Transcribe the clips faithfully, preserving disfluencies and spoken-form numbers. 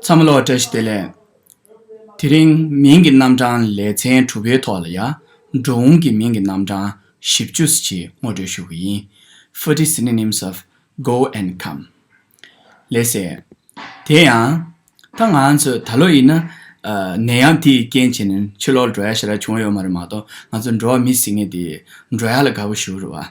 ཚང་མ་ལ་བཀྲ་ཤིས་བདེ་ལེགས། དེ་རིང་མིང་གི་རྣམ་གྲངས་ལེ་ཚན་དྲུག་པའི་ཐོག་ལ་ཡ། འགྲོ་འོང་གི་མིང་གི་རྣམ་གྲངས་བཞི་བཅུ་ཞིག་ངོ་སྤྲོད་ཞུ་གི་ཡིན། Forty synonyms of go and come. ལགས་སེ། དེ་ཡང་། ད་ང་ཚོས་ད་ལོ་ཡིན་ན། ཨ། ནད་ཡམས་དེའི་རྐྱེན་བྱས་ནས་ཕྱི་ལོགས་འགྲོ་ཡ་ཞེ་དྲག་བྱུང་ཡོད་མ་རེད་མ་གཏོགས། ང་ཚོ་འགྲོ་བ་མི་ཟེར་མཁན་དེ་འགྲོ་ཡ་ལ་དགའ་པོ་ཞེ་པོ་རེད་བ།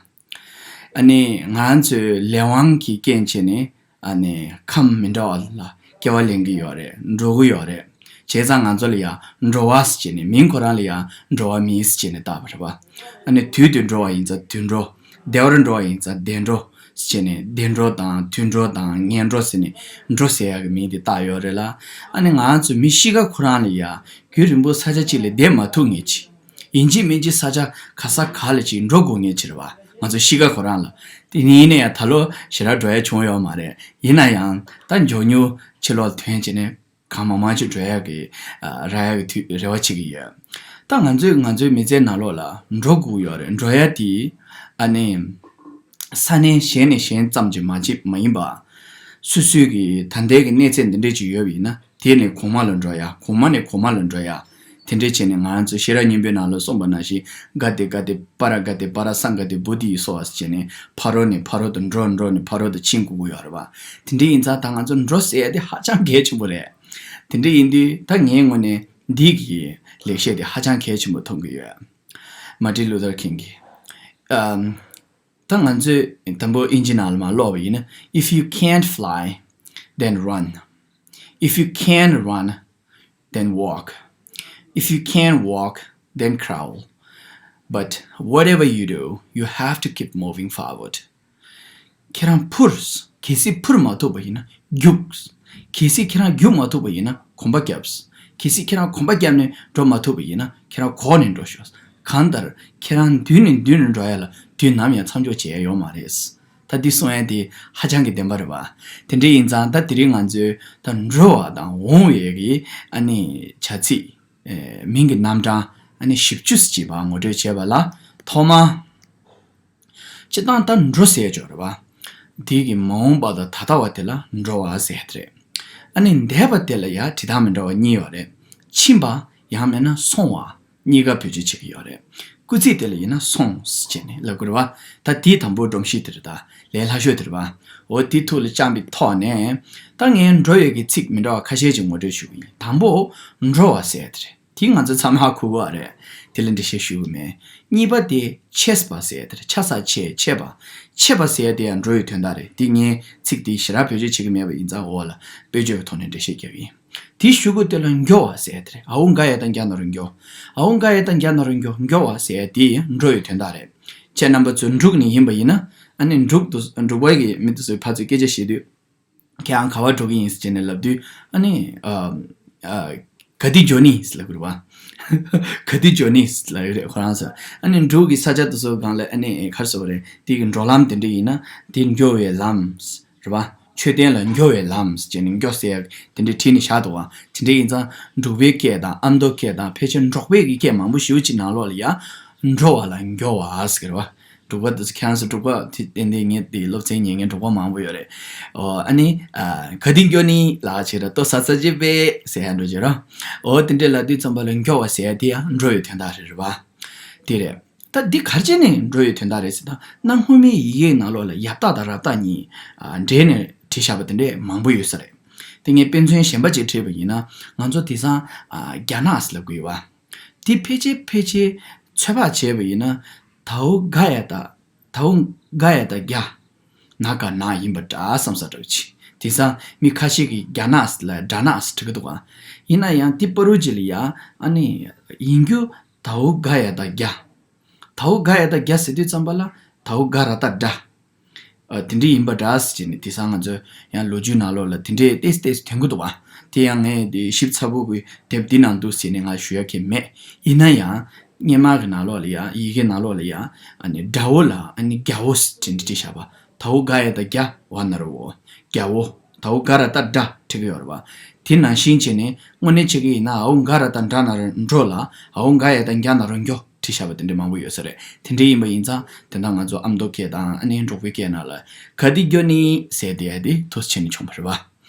ཨ་ནི་ང་ཚོའི་ལས་དབང་གི་རྐྱེན་བྱས་ནས། ཨ་ནི་ཁམས་མི་འདྲ་བ་ལ་སྐྱེ་བ་ལེན་གྱི་ཡོད་རེད། འགྲོ་གི་ཡོད་རེད། བྱས་ཙང་ང་ཚོ་ལ་ཡང་འགྲོ་བ་ཟེར་བྱས་ནས། མིང་ཁོ་རང་ལ་ཡང་འགྲོ་བ་མི་ཟེར་བྱས་ནས་བཏགས་པ་རེད་བ། ཨ་ནི་དུས་དུ་འགྲོ་བ་ཡིན་ཙང་དུས་འགྲོ། བདེ་བར་འགྲོ་བ་ཡིན་ཙང་བདེ་འགྲོ་ཟེར་བྱས་ནས། བདེ་འགྲོ་དང་དུས་འགྲོ་དང་ངན་འགྲོ་ཟེར་ནས་འགྲོ་ཟེར་ཡག་གི་མིང་དེ་བཏགས་ཡོད་རེད་ལ། ཨ་ནི་ང་ཚོ་མི་གཤིས་ཀ་ཁོ་རང་ལ་ཡང་རྒྱུན་རིང་པོ་ས་ཆ་གཅིག་ལ་བསྡད་མ་ཐུབ་མཁན་ཅིག། ཡིན་གཅིག་མིན་གཅིག་ས་ཆ་ག་ས་ག་ལ་ཅིག་འགྲོ་དགོས་ངེས་ཅིག་རེད་བ། ང་ཚོ་གཤིས་ཀ་ཁོ་རང་ལ། དེ་ཡིན་ན་ཡང་ད་ལོ་ཞེ་དྲག་འགྲོ་ཡ་བྱུང་ཡོད་མ་རེད། ཡིན་ན་ཡང་ད་མགྱོགས་མྱུར་ཕྱི་ལོགས་ཐོན་བྱས་ནས་གང་མང་མང་ཅིག་འགྲོ་ཡ་གི། ཨ། རག་ཡ་གི་དུས་རེ་བ་བྱེད་ཀྱི་ཡོད། ད་ང་ཚོས་ང་ཚོའི་མི་ཚེའི་ནང་ལོགས་ལ་འགྲོ་དགོས་ཡོད་རེད། འགྲོ་ཡ་དེ། ཨ་ནི། ས་གནས་གཞན་ནས་གཞན་ཙམ་གྱིས་མ་བྱེད་མ་ཡིན་པ། སོ་སོའི་གི་ད་ལྟའི་གི་གནས་ཚད་འདི་འདྲས་ཅིག་ཡོད་པ་ཡིན་ན། དེ་ནས་གོང་མ་ལ་འགྲོ་ཡ། གོང་མ་ནས་གོང་མ་ལ་འགྲོ་ཡ། དེ་འདྲས་བྱས་ནས་ང་རང་ཚོ་ཤེས་རབ་སྙིང་པོའི་ནང་ལ་གསུངས་པ་ནང་བཞིན། ག་ཏེ་ག་ཏེ་པཱ་ར་ག་ཏེ་པཱ་ར་སཾ་ག་ཏེ་བོ་དྷི་ཡེ་སྭཱ་ཧཱ་ཟེར་བྱས་ནས། ཕ་རོལ་ནས་ཕ་རོལ་ཏུ་འགྲོ། འགྲོ་ནས་ཕ་རོལ་ཏུ་ཕྱིན་དགོས་ཀྱི་ཡོད་རེད་བ། དེ་འདྲས་ཡིན་ཙང་ད་ང་ཚོ་འགྲོ་ཟེར་ཡ་དེ་ཧ་ཅང་གལ་ཆེན་པོ་རེད། དེ་འདྲས་ཡིན་དུས་ད་ངའི་ངོས་ནས་འདི་གི་ལེགས་བཤད་དེ་ཧ་ཅང་གལ་ཆེན་པོ་མཐོང་གི་ཡོད། མར་ཏིན་ལུ་ཐར་ཁིང་གིས། ཨམ། ད་ང་ཚོས་དང་པོ་ཨིན་ཇི་ནང་ལ་མར་ཀློག་པ་ཡིན་ན། If you can't fly, then run. If you can run, then walk. If you can walk, then crawl. But whatever you do, you have to keep moving forward. ཁྱེད་རང་འཕུར། གལ་སྲིད་འཕུར་མ་ཐུབ་པ་ཡིན་ན་རྒྱུགས། གལ་སྲིད་ཁྱེད་རང་རྒྱུགས་མ་ཐུབ་པ་ཡིན་ན་གོམ་པ་རྒྱབ། གལ་སྲིད་ཁྱེད་རང་གོམ་པ་བརྒྱབ་ནས་འགྲོ་མ་ཐུབ་པ་ཡིན་ན་ཁྱེད་རང་འགོག་ནས་འགྲོ་ཤོག། གང་ལྟར་ཁྱེད་རང་མདུན་ནས་མདུན་ལ་འགྲོ་ཡ་ལ་དུས་ནམ་ཡང་མཚམས་འཇོག་བྱེད་ཡ་ཡོད་མ་རེད། ད་འདི་གསུང་ཡ་དེ་ཧ་ཅང་གི་བདེན་པ་རེད་བ། དེ་འདྲ་ཡིན་ཙང་ད་དེ་རིང་ང་ཚོས་ད་འགྲོ་བ་དང་འོང་བའི་གི་ཨ་ནི་བྱ་ཚིག། ཨེ། མིང་གི་རྣམ་གྲངས་ཨ་ནི་བཞི་བཅུ་ཅིག་པ་ངོ་སྤྲོད་བྱས་པ་ལ། ཐོག་མ། སྤྱིར་བཏང་ད་འགྲོ་ཟེར་ཡ་ཅིག་ཡོད་རེད་བ། དེ་གི་མ་འོངས་པ་དང་ད་ལྟ་བ་དེ་ལ་འགྲོ་བ་ཟེར་ཡ་དེ་རེད། ཨ་ནི་འདས་པ་དེ་ལ་ཡ་བྲིས་སྟངས་མི་འདྲ་བ་གཉིས་ཡོད་རེད། ཕྱིན་པ། ཡང་མིན་ན་སོང་བ། གཉིས་ཀ་བེད་སྤྱོད་བྱེད་ཀྱི་ཡོད་རེད། སྐུལ་ཚིག་དེ་ལ་ཡིན་ན་སོང་ཟེར་བྱས་ནས་ལབ་དགོས་རེད་བ། ད་དེའི་དང་པོའི་སྒྲོམ་གཞི་དེ་རེད། ད་ལས་སླ་ཤོས་དེ་རེད་བ། འོ་དེ་ཐུགས་ལ་བཅངས་པའི་ཐོག་ནས། ད་ངས་འགྲོ་ཡས་ཀྱི་ཚིག་མི་འདྲ་བ་ཁ་ཤས་ཅིག་ངོ་སྤྲོད་ཞུ་གི་ཡིན། དང་པོ། འགྲོ་བ་ཟེར་ཡ་དེ་རེད། དེ་ང་ཚོ་ཚང་མ་ཧ་གོ་གི་རེད། དེ་ལ་འགྲེལ་བཤད་ཞུ་གི་མེད། གཉིས་པ་དེ་ཆས་པ་ཟེར་ཡ་དེ་རེད། ཆ་ས་ཆས། ཆས་པ། ཆས་པ་ཟེར་ཡ་དེ་ཡང་འགྲོ་བའི་དོན་དག་རེད། དེ་ངས་ཚིག་དེ་ཞེ་དྲག་བེད་སྤྱོད་བྱེད་ཀྱི་མེད་པ་ཡིན་ཙང་འོག་ལ་དཔེར་བརྗོད་ཀྱི་ཐོག་ནས་འགྲེལ་བཤད་རྒྱག་གི་ཡིན། དེའི་གཞུག་གུ་དེ་ལ་འགྱོ་བ་ཟེར་ཡ་དེ་རེད། འ་འོག་འག་ཡ་བཏགས་འགྱ་ན་རོ་འགྱོ། འ་འོག་འག་ཡ་བཏགས་འགྱ་ན་རོ་འགྱོ། འགྱོ་བ་ཟེར་ཡ་དེ་འགྲོ་བའི་དོན་དག་རེད། ཁྱེད་རྣམ་པ་ཚོ་འབྲུག་ནས་ཡིན་པ་ཡིན་ན། ཨ་ནི་འབྲུག་ཏུ་འབྲུག་པའི་གི་མི་དེ་ཚོའི་ཕར་ཚུར་སྐད་ཆ་བཤད་དུས། ཁྱེད་རང་ག་པར་འགྲོ་གི་ཡིན་ཟེར་ནས་ལབ་དུས། ཨ་ནི། ཨ། ཨ། ག་དུས་འགྱོ་ནི་ལབ་དགོས་རེད་བ། ག་དུས་འགྱོ་ནི་ལབ་ཡོད་རེད་ཁོ་རང་ཚོ། ཨ་ནི་འབྲུག་གི་ས་ཆ་དེ་ཚོ་སྒང་ལ་ཨ་ནི་ག་རེ་ཟེར་བ་རེད། དེ་གི་འགྲོ་ལམ་དེ་འདྲ་ཡིན་ན་དེ་འགྱོ་བའི་ལམ་རེད་བ། མཆོད་རྟེན་ལ་འགྱོ་བའི་ལམ་ཟེར་ནས་འགྱོ་ཟེར་ཡ་དེ་འདྲ་བྲིས་ནས་བཞག་འདུག་བ། དེ་འདྲ་ཡིན་ཙང་འབྲུག་པའི་སྐད་དང་ཨ་མདོ་སྐད་དང་ཕལ་ཆེར་འབྲོག་པའི་གི་སྐད་མང་པོ་ཞེ་པོ་ཅིག་ནང་ལོགས་ལ་ཡ། འགྲོ་བ་ལ་འགྱོ་བ་ཟེར་གི་རེད་བ། འབྲུག་པ་དེ་ཚོ་ཁྱེད་རང་ཚོ་འབྲུག་པ་དེ་ཏན་ཏན་ངས་དེ་སློབ་ཚན་ཉན་མཁན་འབྲུག་པ་མང་པོ་ཡོད་རེད། ཨོ་ཨ་ནི། ཨ། ག་དུས་འགྱོ་ནི་ལབ་བྱས་ར་ལྟོ་ཟ་ས་ཅི་པས་ཟེར་ཡ་འགྲོ་བྱེད་ར། ཨོ་དེ་འདྲས་ལབ་དུས་ཙམ་པ་ལ་འགྱོ་བ་ཟེར་ཡ་དེ་ཡང་འགྲོ་བའི་དོན་དག་རེད་རེད་བ། དེ་རེད། ད་འདི་ག་རེ་བྱས་ནས་འགྲོ་བའི་དོན་དག་རེད་ཟེར་ན། གནའ་སྔོན་མའི་ཡི་གེའི་ནང་ལོགས་ལ་ཡ་བཏགས་དང་ར་བཏགས་གཉིས། ཨ། འདྲེས་ནས་བྲིས་བཞག་པ་དེ་འདྲས་མང་པོ་ཡོད་ས་རེད། དེ་ངས་དཔེ་མཚོན་གཞན་པ་ཅིག་བྲིས་པ་ཡིན་ན། ང་ཚོ་དེང་སང་། ཨ། རྒྱ་ནག་ཟེར་ལབ་གི་ཡོད་བ། དེ་ཕལ་ཆེར་ཕལ་ཆེར་ཚོད་དཔག་བྱས་པ་ཡིན་ན། ད་འོག་འག་ཡ་བཏགས། ད་འོག་འག་ཡ་བཏགས་རྒྱ། ན་ག་ནག་ཡིན་པ་འདྲ་བསམ་ས་འདྲ་བོ་ཅིག། དེང་སང་མི་ཁ་ཤས་ཀྱིས་རྒྱ་ནག་ལ་དགྲ་ནག་འབྲི་གི་འདུག་ག། ཡིན་ན་ཡང་དེ་པ་རུ་ཅི་ལ་ཡ། ཨ་ནི་ཡིན་རྒྱུ་ད་འོག་འག་ཡ་བཏགས་རྒྱ། ད་འོག་འག་ཡ་བཏགས་རྒྱ་ཟེར་དུས་ཙམ་པ་ལ་ད་འོག་འག་ར་བཏགས་དགྲ། ཨ། དེ་འདྲ་ཡིན་པ་འདྲ་ཟེར་བྱས་ནས་དེང་སང་ང་ཚོ་ཡང་ལོ་རྒྱུས་ནང་ལོགས་ལ་དེ་འདྲའི་ཏོག་ཙམ་ཏོག་ཙམ་ཐོན་གི་འདུག་བ། དེ་ཡང་ངས་དེ་ཞིབ་ཚགས་པོ་གི་དེབ་འདི་ནང་འདུག་ཟེར་ནས་ང་ཞུ་ཡ་གི་མེད། ཡིན་ན་ཡང་སྔོན་མ་གི་ནང་ལོགས་ལ་ཡ། ཡི་གེ་ནང་ལོགས་ལ་ཡ། ཨ་ནི་དགྲ་བོ་ལ་ཨ་ནི་རྒྱ་བོ་ཟེར་བྲིས་བྲིས་བཞག་པ། ད་འོག་འག་ཡ་བཏགས་རྒྱ། བ་ན་རོ་བོ། རྒྱ་བོ། ད་འོག་འག་ར་བཏགས་དགྲ་བྲིས་གི་ཡོད་རེད་བ། དེ་ནང་བཞིན་བྱས་ནས་དངོས་གནས་བྱེད་ཀྱི་ཡིན་ན། འ་འོག་འག་ར་བཏགས་འགྲ་ན་རོ་འགྲོ་ལ། འ་འོག་འག་ཡ་བཏགས་རྒྱ་ན་རོ་རྒྱོ། བྲིས་བཞག་པ་དེ་འདྲ་མང་པོ་ཡོད་ས་རེད། དེ་འདྲ་ཡིན་པ་ཡིན་ཙང་དེ་འདྲ་ང་ཚོ་ཨ་མདོ་སྐད་དང་ཨ་ནི་འབྲོག་པའི་སྐད་ནང་ལ་ག་དུས་འགྱོ་ནི་ཟེར་དེ་ཡ་དེ་ཐུགས་ཆེ་ནས་བྱུང་བ་རེད་བ།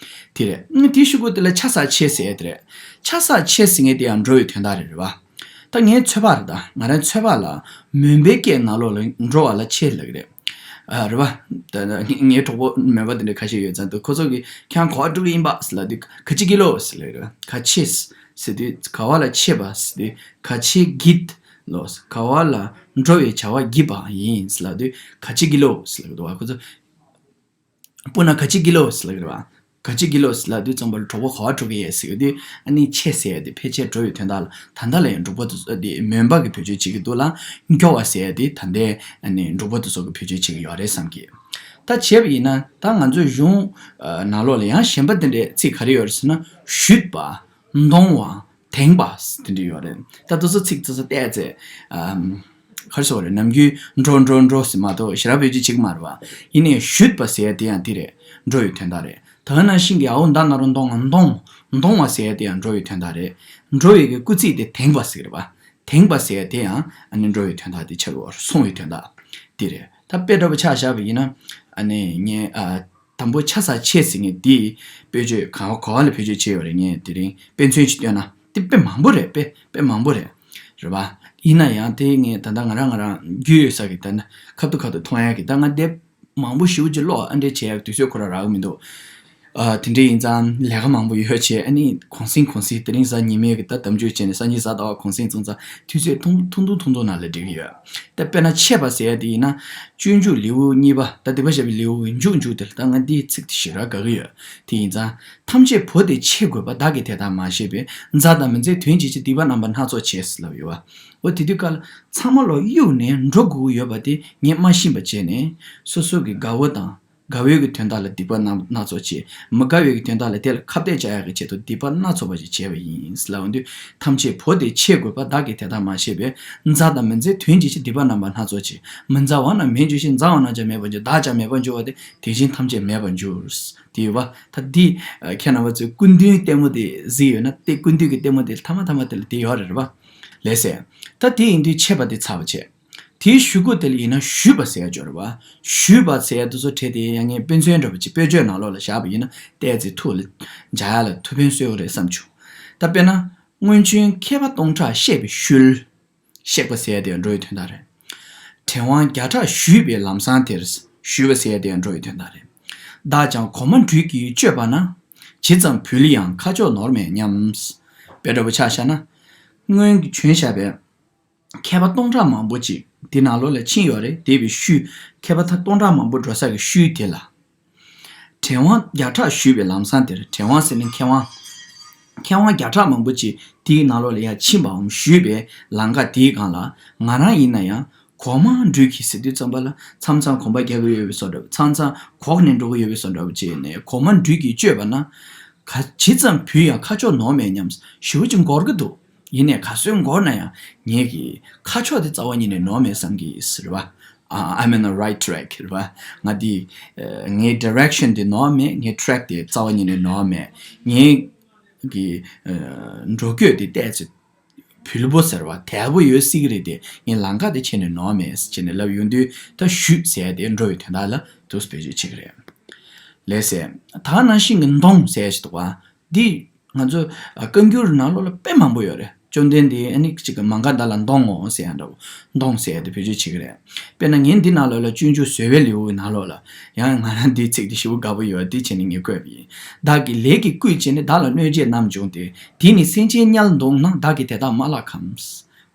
དེ་རེད། ཨ་ནི་དེའི་གཞུག་གུ་དེ་ལ་ཆ་ས་ཆེ་ཟེར་ཡ་དེ་རེད། ཆ་ས་ཆེ་ཟེར་མཁན་དེ་ཡང་འགྲོ་བའི་དོན་དག་རེད། རེད་པ། ད་ངའི་ཚོད་དཔག་རེད། ད་ང་རང་ཚོད་དཔག་ལ་མུན་པའི་སྐད་ནང་ལོགས་ལ་འགྲོ་བ་ལ་ཆེ་ལབ་ཀྱི་རེད། ཨ། རེད་པ། ད་ད་ངའི་གྲོགས་པོ་མོན་པ་དེ་འདྲ་ཁ་ཤས་ཡོད་ཙང་དུ་ཁོ་ཚོ་གིས་ཁྱེད་རང་ག་པར་འགྲོ་གི་ཡིན་པ་ཟེར་ལབ་དུས་ག་ཅི་གི་ལོ་ཟེར་ལབ་ཀྱི་རེད། ག་ཆེ་ཟེར་དུས་ག་པ་ལ་ཆེ་བ་ཟེར་དུས་ག་ཆེ་གི་ལོ། ག་པ་ལ་འགྲོ་བའི་བྱ་བ་བགྱིས་པ་ཡིན་ཟེར་ལབ་དུས་ག་ཅི་གི་ལོ་ཟེར་ལབ་ཀྱི་འདུག་པ། ཁོ་ཚོ། སྤུ་ན་ག་ཅི་གི་ལོ་ཟེར་ལབ་ཀྱི་རེད་པ། ག་ཅི་གི་ལོ་ཟེར་ལབ་དུས་ཙམ་པ་ལ་གྲོགས་པོ་ག་པར་འགྲོ་གི་ཡོད་ཟེར་དུས། ཨ་ནི་ཆེ་ཟེར་ཡ་དེ་ཕལ་ཆེར་འགྲོ་བའི་དོན་དག་ལ། ད་ལྟ་ལ་ཡང་འབྲུག་པ་དེ་ཚོ་དེ་མོན་པ་གི་བེད་སྤྱོད་བྱེད་ཀྱི་འདུག་ལ། སྐྱོ་བ་ཟེར་ཡ་དེ་ད་ལྟའི་ཨ་ནི་འབྲུག་པ་དེ་ཚོ་གི་བེད་སྤྱོད་བྱེད་ཀྱི་ཡོད་རེད་བསམ་གི། ད་བྱས་པ་ཡིན་ན་ད་ང་ཚོའི་གཞུང་ནང་ལོགས་ལ་ཡང་གཞན་པ་དེ་འདྲའི་ཚིག་ག་རེ་ཡོད་རེད་ཟེར་ན། བཞུད་པ། འདོང་བ། དེངས་པ་དེ་འདྲ་ཡོད་རེད། ད་དེ་ཚོ་ཚིག་དེ་ཚོ་བལྟས་ཚེ། ཨམ། ག་རེ་ཟེར་བ་རེད། ནམ་རྒྱུན་འགྲོ་འགྲོ་འགྲོ་ཟེར་མ་གཏོགས་ཞེ་དྲག་བེད་སྤྱོད་བྱེད་ཀྱི་མ་རེད་པ། ཡིན་ནའི་བཞུད་པ་ཟེར་ཡ་དེ་ཡང་དེ་རེད། འགྲོ་བའི་དོན་དག་རེད། ད་ནང་བཞིན་གྱི་འ་འོག་མདའ་ན་རོ་མདོ་ང་འདོང་། འདོང་བ་ཟེར་ཡ་དེ་ཡང་འགྲོ་བའི་དོན་དག་རེད། འགྲོ་བའི་གི་སྐུལ་ཚིག་དེ་དེངས་པ་ཟེར་གྱི་རེད་པ། དེངས་པ་ཟེར་ཡ་དེ་ཡང་ཨ་ནི་འགྲོ་བའི་དོན་དག་དེ་ཆགས་ཀྱི་ཡོད་རེད། སོང་བའི་དོན་དག་དེ་རེད། ད་དཔེ་འདྲ་པོ་ཆ་བཞག་པ་ཡིན་ན། ཨ་ནི་ངས་ཨ། དང་པོ་ཆ་ས་ཆེ་ཟེར་མཁན་འདི་དཔེ་བརྗོད་ག་ག་བ་ལ་བེད་སྤྱོད་བྱས་ཡོད་རེད། ངས་དེ་རིང་དཔེ་མཚོན་ཅིག་བཏོན་ན་དེ་དཔེ་མང་པོ་རེད། དཔེ་དཔེ་མང་པོ་རེད། རེད་པ། ཡིན་ན་ཡང་དེ་ངས་ད་ལྟ་ང་རང་ང་རང་རྒྱུས་ཡོད་ས་གི་ད་ནི་ཁ་ཐུག་ཁ་ཐུག་མཐོང་ཡ་གི། ད་ང་དེབ་མང་པོ་ཞེ་པོ་ཅིག་ཀློག་ཨ་འདྲས་བྱས་ཡ་གི་དུས་ཚོད་ཁོ་རང་རག་གི་མི་འདུག་ཨ། དེ་འདྲས་ཡིན་ཙང་ལས་ཀ་མང་པོ་ཡོད་བྱས། ཨ་ནི་གུང་སེང་གུང་སེང་དེ་རིང་གཟའ་ཉི་མའི་གི་ད་དམ་ཆོས་བྱས་ནས་སང་ཉིན་གཟའ་ཟླ་བ་གུང་སེང་སོང་ཙང་དུས་ཚོད་ཐུང་ཐུང་ཐུང་ཐུང་ཐུང་ནང་ལ་འགྲིག་གི་ཡོད། ད་དཔེར་ན་ཆད་པ་ཟེར་ཡ་དེ་ཡིན་ན། སྤྱོད་འཇུག་ལེའུ་གཉིས་པ། ད་སྡིག་པ་བཤགས་པའི་ལེའུ་གི་མཇུག་མཇུག་དེ་ལ། ད་ང་འདིའི་ཚིག་དེ་ཞེ་དྲག་དགའ་གི་ཡོད། དེ་ཡིན་ཙང་། ཐམས་ཅད་བོར་ཏེ་ཆད་དགོས་པ། བདག་གིས་དེ་ལྟར་མ་ཤེས་པས། མཛའ་དང་མི་མཛའི་དོན་བྱེད་ཕྱིར། སྡིག་པ་རྣམ་པ་སྣ་ཚོགས་བྱས་ཟེར་ལབ་ཡོད་པ། འོ་དེ་དུས་སྐབས་ལ་ཚང་མ་ལོག་གཡུགས་ནས་འགྲོ་དགོས་ཀྱི་ཡོད་པ་དེ་ངས་མ་ཤེས་པ་བྱས་ནས། སོ་སོ་གི་དགའ་བོ་དང་དགའ་བོའི་གི་དོན་དག་ལ་སྡིག་པ་རྣམ་སྣ་ཚོགས་བྱས། མི་དགའ་བའི་གི་དོན་དག་ལ་དེ་ལ་ཁ་གཏད་བཅག་ཡག་གི་ཆེད་དུ་སྡིག་པ་སྣ་ཚོགས་པ་ཞིག་བྱས་པ་ཡིན་ལབ་འོང་དུས། ཐམས་ཅད་བོར་ཏེ་ཆད་དགོས་པ། བདག་གིས་དེ་ལྟར་མ་ཤེས་པས། མཛའ་དང་མི་མཛའི་དོན་བྱེད་ཕྱིར། སྡིག་པ་རྣམ་པ་སྣ་ཚོགས་བྱས། མི་མཛའ་བ་རྣམས་མེད་འགྱུར་ཞིང་། མཛའ་བ་རྣམས་ཀྱང་མེད་པར་འགྱུར། བདག་ཀྱང་མེད་པར་འགྱུར་བ་སྟེ། དེ་བཞིན་ཐམས་ཅད་མེད་པར་འགྱུར། དེ་ཡོད་པ། ད་འདི་ཁྱེད་རྣམ་པ་ཚོས་སྐུ་མདུན་ལྟད་མོ་དེ་གཟིགས་ཡོད་ན། དེ་སྐུ་མདུན་གྱི་ལྟད་མོ་དེ་མཐའ་མ་མཐའ་མ་དེ་ལ་དེ་ཡོད་རེད་པ། ལགས་སེ། ད་དེ་ཡིན་དུས་ཆད་པ་དེ་ཚར་བ་བྱས། དེའི་གཞུག་གུ་དེ་ལ་ཡིན་ན་བཞུད་པ་ཟེར་ཡ་ཅིག་ཡོད་རེད་པ། བཞུད་པ་ཟེར་ཡ་དེ་ཚོ་བྲིས་ཏེ་ཡང་ངས་དཔེ་མཚོན་འདྲ་པོ་ཅིག་དཔེ་བརྗོད་ནང་ལོགས་ལ་བཞག་པ་ཡིན་ན་བལྟས་ཚེ་ཐུགས་ལ་འཇགས་ཡ་ལ་ཐུགས་ཕན་གསོས་ཀྱི་རེད་བསམ་བྱུང་། ད་དཔེར་ན། སྔོན་བྱོན་མཁས་པ་སྟོང་ཕྲག་བཤད་པའི་ཤུལ། གཤེགས་པ་ཟེར་ཡ་དེ་ཡང་འགྲོ་བའི་དོན་དག་རེད། དྲན་དབང་བརྒྱ་ཕྲག་བཞུད་པའི་ལམ་བཟང་དེར། བཞུད་པ་ཟེར་ཡ་དེ་ཡང་འགྲོ་བའི་དོན་དག་རེད། བདག་ཀྱང་གོང་མ་འབྲུག་གིས་བཅོས་པ་ན། ཇི་ཙམ་བུལ་ཡང་ཁ་ཕྱོགས་ནོར་མེད་སྙམ། དཔེ་འདྲ་པོ་ཆ་བཞག་ན། སྔོན་གྱི་བྱོན་བཞག་པའི་མཁས་པ་སྟོང་ཕྲག་མང་པོ་ཅིག་དེ་ནང་ལོགས་ལ་ཕྱིན་ཡོད་རེད། དེ་བའི་ཤུལ། མཁས་པ་ད་སྟོང་ཕྲག་མང་པོ་འགྲོ་ས་གི་ཤུལ་དེ་ལ། དྲན་དབང་བརྒྱ་ཕྲག་བཞུད་པའི་ལམ་བཟང་དེར། དྲན་དབང་ཟེར་ན་མཁས་དབང་། མཁས་དབང་བརྒྱ་ཕྲག་མང་པོ་ཅིག་དེའི་ནང་ལོགས་ལ་ཡར་ཕྱིན་པའམ་བཞུད་པའི་ལམ་ཁ་དེའི་སྒང་ལ། ང་རང་ཡིན་ན་ཡང་གོང་མ་འབྲུག་གིས་ཟེར་དུས་ཙམ་པ་ལ་མཚམས་མཚམས་གོམ་པ་རྒྱག་གི་ཡོད་པའི་བཟོ་འདྲ་བོ། མཚམས་མཚམས་འགོག་ནས་འགྲོ་གི་ཡོད་པའི་བཟོ་འདྲ་བོ་བྱས་ནས། གོང་མ་འབྲུག་གིས་བཅོས་པ་ན། ག་ཇི་ཙམ་བུལ་ཡང་ཁ་ཕྱོགས་ནོར་མེད་སྙམ། ཞེ་པོ་ཅིག་འགོར་གི་འདུག་ཡིན་ནའི་ག་ཚོད་འགོར་ན་ཡང་ངེད་ཀྱི་ཁ་ཕྱོགས་དེ་རྩ་བ་ཉིད་ནས་ནོར་མེད་བསམ་གྱི་ཟེར་བ། ཨ། I'm in the right track རེད་བ། ང་འདི་ངའི་direction དེ་ནོར་མེད། ངའི་track དེ་རྩ་བ་ཉིད་ནས་ནོར་མེད། ངའི་གི་འགྲོ་སྐྱོད་དེ་བལྟས་ཚེ་བུལ་པོ་ཟེར་བ་དལ་པོ་ཡོད་སྲིད་ཀྱི་རེད་དེ། ངའི་ལམ་ཁ་དེ་ཆད་ནས་ནོར་མེད་ཟེར་བྱས་ནས་ལབ་ཡོང་དུས། ད་བཞུད་ཟེར་དེ་འགྲོ་བའི་དོན་དག་ལ་དུས་བེད་སྤྱོད་བྱེད་ཀྱི་རེད། ལགས་སེ། ད་ནང་བཞིན་གྱི་འདོང་ཟེར་ཞིག་འདུག་བ། འདི་ང་ཚོ་ཨ། བཀའ་འགྱུར་ནང་ལོགས་ལ་དཔེ་མང་པོ་ཡོད་རེད། བཅོམ་ལྡན་འདས་ཨ་ནི་གཅིག་གི་མ་འགའ་ད་ལ་འདོང་ངོ་ཟེར་ཡ་འདྲ་བོ། འདོང་ཟེར་ཡ་དེ་བེད་སྤྱོད་བྱེད་ཀྱི་རེད། དཔེར་ན་ངས་འདི་ནང་ལོགས་ལ་སྤྱོད་འཇུག་བཟོད་པའི་ལེའུའི་ནང་ལོགས་ལ། ཡང་ང་རང་འདིའི་ཚིག་དེ་ཞེ་པོ་དགའ་པོ་ཡོད་དེ་བྱས་ནས་ངས་བཀོད་པ་ཡིན། བདག་གིས་ལས་ཀྱིས་བསྐུལ་བྱས་ནས། བདག་ལ་གནོད་བྱེད་རྣམས་འབྱུང་སྟེ། དེས་ནི་སེམས་ཅན་དམྱལ་འདོང་ན། བདག་གིས་དེ་དག་མ་བརླག་གམ།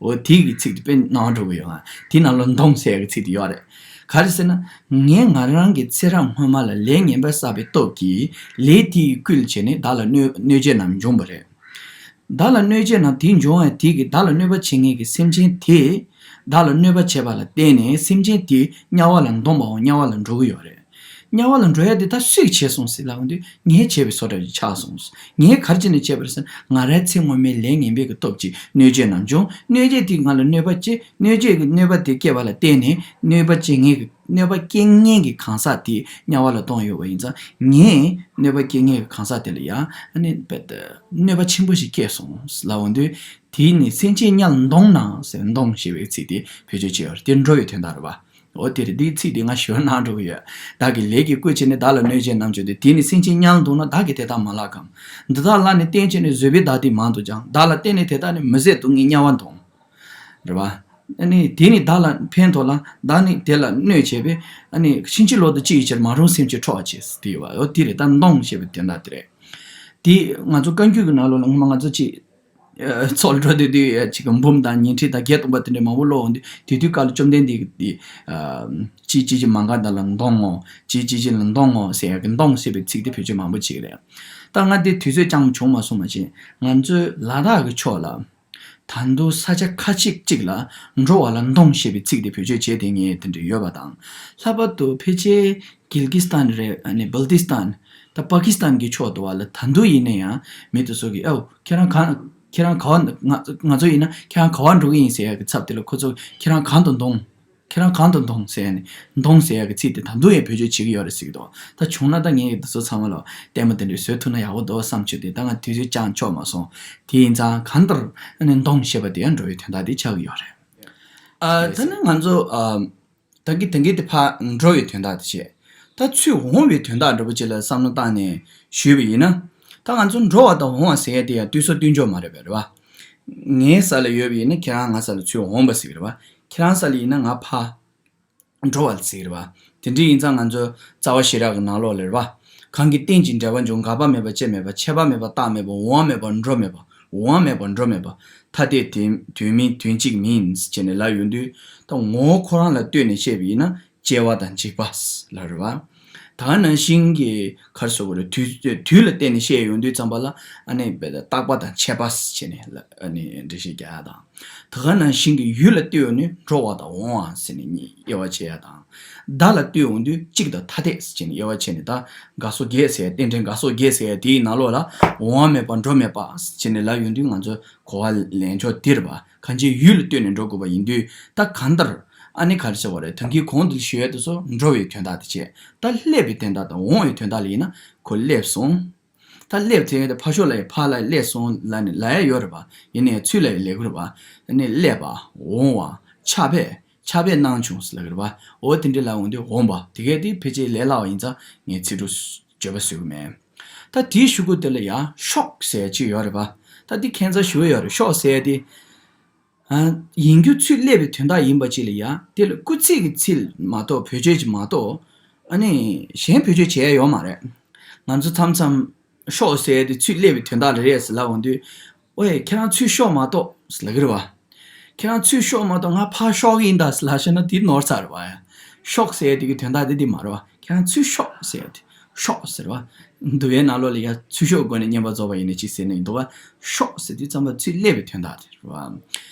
འོ་དེ་གི་ཚིག་དེ་དཔེ་སྣང་བ་འགྲོ་གི་ཡོད། ང་དེ་ནང་ལོགས་འདོང་ཟེར་ཡ་གི་ཚིག་དེ་ཡོད་རེད། ག་རེ་ཟེར་ན། ངས་ང་རང་གི་ཚེ་རབས་སྔོན་མ་ལ་ལས་ངན་པ་བསགས་པའི་སྟོབས་ཀྱིས་ལས་དེ་ཡིས་བསྐུལ་བྱས་ནས་བདག་ལ་གནོད་གནོད་བྱེད་རྣམས་འབྱུང་བ་རེད། བདག་ལ་གནོད་བྱེད་རྣམས་དེ་འབྱུང་བ་དེ་གིས་བདག་ལ་གནོད་པ་བྱེད་མཁན་གྱི་སེམས་ཅན་དེས་བདག་ལ་གནོད་པ་བྱས་པ་ལ་བརྟེན་ནས་སེམས་ཅན་དེ་དམྱལ་བ་ལ་འདོང་བའམ་དམྱལ་བ་ལ་འགྲོ་གི་ཡོད་རེད། དམྱལ་བ་ལ་འགྲོ་ཡ་དེ་ད་སུས་བྱས་སོང་ཟེར་ལབ་དུས། ངས་བྱས་པའི་བཟོ་འདྲ་ཞིག་ཆགས་སོང་། ངས་ག་རེ་བྱས་ནས་བྱས་པ་རེད་ཟེར་ན། ང་རའི་ཚེ་སྔོན་མའི་ལས་ངན་པའི་གི་སྟོབས་ཀྱིས་གནོད་བྱེད་རྣམས་འབྱུང་། གནོད་བྱེད་དེས་ང་ལ་གནོད་པ་བྱེད། གནོད་བྱེད་ཀྱི་གནོད་པ་དེ་བསྐྱེད་པ་ལ་བརྟེན་ནས་གནོད་པ་བྱེད་མཁན་གྱི་གནོད་པ་སྐྱེལ་མཁན་གྱི་གང་ཟག་དེ་དམྱལ་བ་ལ་གཏོང་ཡོད་པ་ཡིན་ཙང་། ངས་གནོད་པ་སྐྱེལ་མཁན་གྱི་གང་ཟག་དེ་ལ་ཡང་ཨ་ནི་དཔེ་གནོད་པ་ཆེན་པོ་ཞིག་བསྐྱལ་སོང་ལབ་འོང་དུས། དེས་ནི་སེམས་ཅན་དམྱལ་འདོང་ན་ཟེར། འདོང་ཞེས་པའི་ཚིག་དེ་བེད་སྤྱོད་བྱས་ཡོད་རེད། དེ་འགྲོ་བའི་དོན་དག་རེད་པ། འོ་དེ་རེད། འདིའི་ཚིག་འདི་ང་ཞུ་གནང་འགྲོ་གི་ཡོད། བདག་གིས་ལས་ཀྱིས་བསྐུལ་བྱས་ནས། བདག་ལ་གནོད་བྱེད་རྣམས་ཀྱང་སྟེ། དེས་ནི་སེམས་ཅན་དམྱལ་དུ་ལྟུང་ན། བདག་གིས་དེ་དག་མ་བསླབ་གམ། འདི་དག་བསླབས་ནས་བསྟན་བྱས་ནས། བཟོད་པས་བདག་འདི་མང་དུ་བསྐྱངས། བདག་ལ་བརྟེན་ནས་དེ་དག་ནི། མི་བཟད་སྡུག་བསྔལ་དམྱལ་བར་ལྟུང་། རེད་བ། ཨ་ནི་དེས་ནི་བདག་ལ་ཕན་ཐོགས་ལ། བདག་ནི་དེ་ལ་གནོད་བྱས་པས། ཨ་ནི་ཕྱིན་ཅི་ལོག་ཏུ་ཅི་ཡི་ཕྱིར། མ་རུངས་སེམས་ཀྱིས་ཁྲོ་བར་བྱེད། ཟེར་དེ་ཡོད་བ། འོ་དེ་རེད། ད་འདོང་ཞེས་པའི་དོན་དག་དེ་རེད། དེ་ང་ཚོ་བཀའ་འགྱུར་གྱི་ནང་ལོགས་ལ་སྔོན་མ་ང་ཚོ་ཅིག་ཚོགས་ལ་འགྲོ་དུས་དུས་ཡ་ཅིག་གི་འབུམ་དང་ཉི་ཁྲི་དང་བརྒྱད་སྟོང་པ་དེ་འདྲ་མང་པོ་ཀློག་འོང་དུས། དེ་དུས་སྐབས་ལ་བཅོམ་ལྡན་འདས་ཀྱིས་དེ་ཅི་ཅི་ཅི་མ་འགགས་དག་ལ་འདོང་ངོ་། ཅི་ཅི་ཅི་ལ་འདོང་ངོ་ཟེར་ཡ་གི་འདོང་ཞེས་པའི་ཚིག་དེ་བེད་སྤྱོད་མང་པོ་བྱེད་ཀྱི་རེད། ད་ང་དེ་དུས་ཚོད་ཅང་བྱུང་མ་སོང་བ་བྱས། ང་ཚོའི་ལ་དྭགས་ཀྱི་ཕྱོགས་ལ་ད་དུང་ས་ཆ་ཁ་ཅིག་ཅིག་ལ་འགྲོ་བ་ལ་འདོང་ཞེས་པའི་ཚིག་དེ་བེད་སྤྱོད་བྱེད་བསྡད་མཁན་དེ་འདྲ་ཡོད་པ་དང་། ལྷག་པར་དུ་ཕལ་ཆེར་གིལ་ཀི་སི་ཐན་རེད། ཨ་ནི་བལ་ཏི་སི་ཐན། ད་པ་ཀི་སི་ཐན་གྱི་ཕྱོགས་དུ་བ་ལ་ད་དུང་ཡིན་ན་ཡང་མི་དེ་ཚོ་གིས། ཨའུ་ཁྱེད་རང་གང་། ཁྱེད་རང་ག་བ། ང་ང་ཚོ་ཡིན་ན་ཁྱེད་རང་ག་བ་འགྲོ་གི་ཡིན་ཟེར་ཡ་གི་ཚབ་དེ་ལ་ཁོ་ཚོ་ཁྱེད་རང་གང་དུ་འདོང་། ཁྱེད་རང་གང་དུ་འདོང་ཟེར་ནས། འདོང་ཟེར་ཡ་གི་ཚིག་དེ་ད་དུང་ཡང་བེད་སྤྱོད་བྱེད་ཀྱི་ཡོད་རེད་ཟེར་གྱི་འདུག་ད་བྱུང་ན་ད་ངས་འདི་ཚོ་ཚང་མ་ལ་ལྟད་མོ་དེ་འདྲ་བཟོ་ཐུབ་ན་ཡག་པོ་འདུག་བསམ་བྱུང་སྟེ། ད་ང་དུས་ཚོད་ཅང་ཆོག་མ་སོང་། དེ་ཡིན་ཙང་གང་ལྟར་ཨ་ནི་འདོང་ཞེས་པ་དེ་ཡང་འགྲོ་བའི་དོན་དག་དེ་ཆགས་ཀྱི་ཡོད་རེད། ཨ། ད་ནི་ང་ཚོ་ཨ། ད་གིན་ད་གིན་དེ་ཕར་འགྲོ་བའི་དོན་དག་དེ་བྱས། ད་ཚུར་འོང་བའི་དོན་དག་འདྲ་པོ་ཅིག་ལ་བསམ་བློ་བཏང་ནས་ཞུས་པ་ཡིན་ན། ད་ང་ཚོ་འགྲོ་བ་དང་འོང་བ་ཟེར་ཡ་དེ་ཡང་དུས་སུ་ལྟོས་འཇོག་མ་རེད་པས། རེད་བ། ངའི་ས་ལ་ཡོད་པ་ཡིན་ན་ཁྱེད་རང་ང་ས་ལ་ཚུར་འོང་བ་ཟེར་གི་རེད་བ། ཁྱེད་རང་ས་ལ་ཡིན་ན་ང་ཕར་འགྲོ་བ་ཟེར་གི་རེད་བ། དེ་འདྲ་ཡིན་ཙང་ང་ཚོ་རྩ་བ་ཤེས་རབ་ཀྱི་ནང་ལོགས་ལ་རེད་བ། གང་གིས་རྟེན་ཅིང་འབྲེལ་བར་འབྱུང་། འགག་པ་མེད་པ་སྐྱེ་མེད་པ། ཆད་པ་མེད་པ་རྟག་མེད་པ། འོང་བ་མེད་པ་འགྲོ་མེད་པ། འོང་བ་མེད་པ་འགྲོ་མེད་པ། ཐ་དད་དོན་དོན་མིན་དོན་གཅིག་མིན་ཟེར་ནས་ལབ་ཡོང་དུས། ད་ངོ་བོ་ཁོ་རང་ལ་ལྟོས་ནས་བཤད་པ་ཡིན་ན་སྐྱེ་བ་དང་འཇིག་པ་ལ་རེད་བ། ད་ག་ནང་བཞིན་གྱི་ག་རེ་ཟེར་དགོས་རེད། དུས་དུས་ལ་བརྟེན་ནས་བཤད་ཡོང་དུས་ཙམ་པ་ལ་ཨ་ནི་རྟག་པ་དང་ཆད་པ་ཟེར་ནས་ལ་ཨ་ནི་འགྲེལ་བཤད་རྒྱག་ཡ་དང་། ད་ག་ནང་བཞིན་གྱི་ཡུལ་ལ་ལྟོས་ནས་འགྲོ་བ་དང་འོང་བ་ཟེར་ནས་གཉིས་དབྱེ་བ་ཕྱེ་ཡ་དང་། བརྡ་ལ་ལྟོས་འོང་དུས་གཅིག་དང་ཐ་དད་ཟེར་ནས་དབྱེ་བ་ཕྱེ་ནས། ད་དགའ་སོ་རྒྱས་ཟེར་ཡ། རྟེན་འབྲེལ་དགའ་སོ་རྒྱས་ཟེར་ཡ་དེའི་ནང་ལོགས་ལ་འོང་བ་མེད་པ་འགྲོ་མེད་པ་ཟེར་ནས་ལབ་ཡོང་དུས། ང་ཚོ་གོ་བ་ལེན་ཕྱོགས་འདིར་བ། གང་ཅིའི་ཡུལ་ལ་ལྟོས་ནས་འགྲོ་དགོས་པ་ཡིན་དུས། ད་གང་ལྟར་ཨ་ནི་ག་རེ་ཟེར་བ་རེད། ད་གིན་གོང་དུ་ཞུ་ཡ་དེ་ཚོ་འགྲོ་བའི་དོན་དག་དེ་བྱས། ད་སླེབས་པའི་དོན་དག་དང་འོང་བའི་དོན་དག་ལ་ཡིན་ན། ཁོ་སླེབས་སོང་། ད་སླེབས་ཚེ་ཕར་ཕྱོགས་ལ་ཡང་ཕར་ལ་སླེབས་སོང་ལབ་ནས་ལབ་ཡ་ཡོད་རེད་པ། ཡིན་ནའི་ཚུར་ལ་ཡང་ལབ་ཀྱི་རེད་པ། ཨ་ནི་སླེབས་པ། འོང་བ། ཆགས་པས། ཆགས་པས་སྣང་བྱུང་ཟེར་ལབ་ཀྱི་རེད་པ། འོ་དེ་འདྲ་ལབ་འོང་དུས་འོངས་པ། དེ་གས་དེ་ཕལ་ཆེར་ལས་སླ་བ་ཡིན་ཙང་ངས་ཚིག་འབྲུ་བརྗོད་པ་བཟོས་ཀྱི་མེད། ད་དེའི་གཞུག་གུ་དེ་ལ་ཡང་ཤོག་ཟེར་ཡ་ཅིག་ཡོད་རེད་པ། ད་འདི་ཁྱད་མཚར་ཞེ་པོ་ཡོད་རེད། ཤོག་ཟེར་ཡ་དེ། ཨ། ཡིན་རྒྱུ་ཚུར་སླེབས་པའི་དོན་དག་ཡིན་པ་ཅིག་ལ་ཡ། དེ་ལ་སྐུལ་ཚིག་གི་ཚིག་མ་གཏོགས། བེད་སྤྱོད་ཅིག་མ་གཏོགས་ཨ་ནི་གཞན་བེད་སྤྱོད་བྱེད་ཡ་ཡོད་མ་རེད། ང་ཚོ་མཚམས་མཚམས་ཤོག་ཟེར་ཡ་དེ་ཚུར་སླེབས་པའི་དོན་དག་ལ་རེད་ཟེར་ལབ་འོང་དུས། ཨོའི་ཁྱེད་རང་ཚུར་ཤོག་མ་གཏོགས་ཟེར་ལབ་ཀྱི་རེད་བ། ཁྱེད་རང་ཚུར་ཤོག་མ་གཏོགས་ང་ཕར་ཤོག་གི་ཡིན་ད་ཟེར་ལབ་ཤེ་ན་དེ་ནོར་ཚར་རེད་བ་ཡ། ཤོག་ཟེར་ཡ་དེ་གི་དོན་དག་དེ་དེ་མ་རེད་བ། ཁྱེད་རང་ཚུར་ཤོག་ཟེར་ཡ་དེ། ཤོག་ཟེར་བ། འདུལ་བའི་ནང་ལོགས་ལ་ཡ་ཚུར་ཤོག་སྒོ་ནས་བསྙེན་པར་རྫོགས་པ་ཡིན་ན་ཅི་ཟེར་ནས་འདུག་བ། ཤོག་ཟེར་དུས་ཙམ་པ་ཚུར་སླེབས་པའི་དོན་དག་དེ་རེད་བ།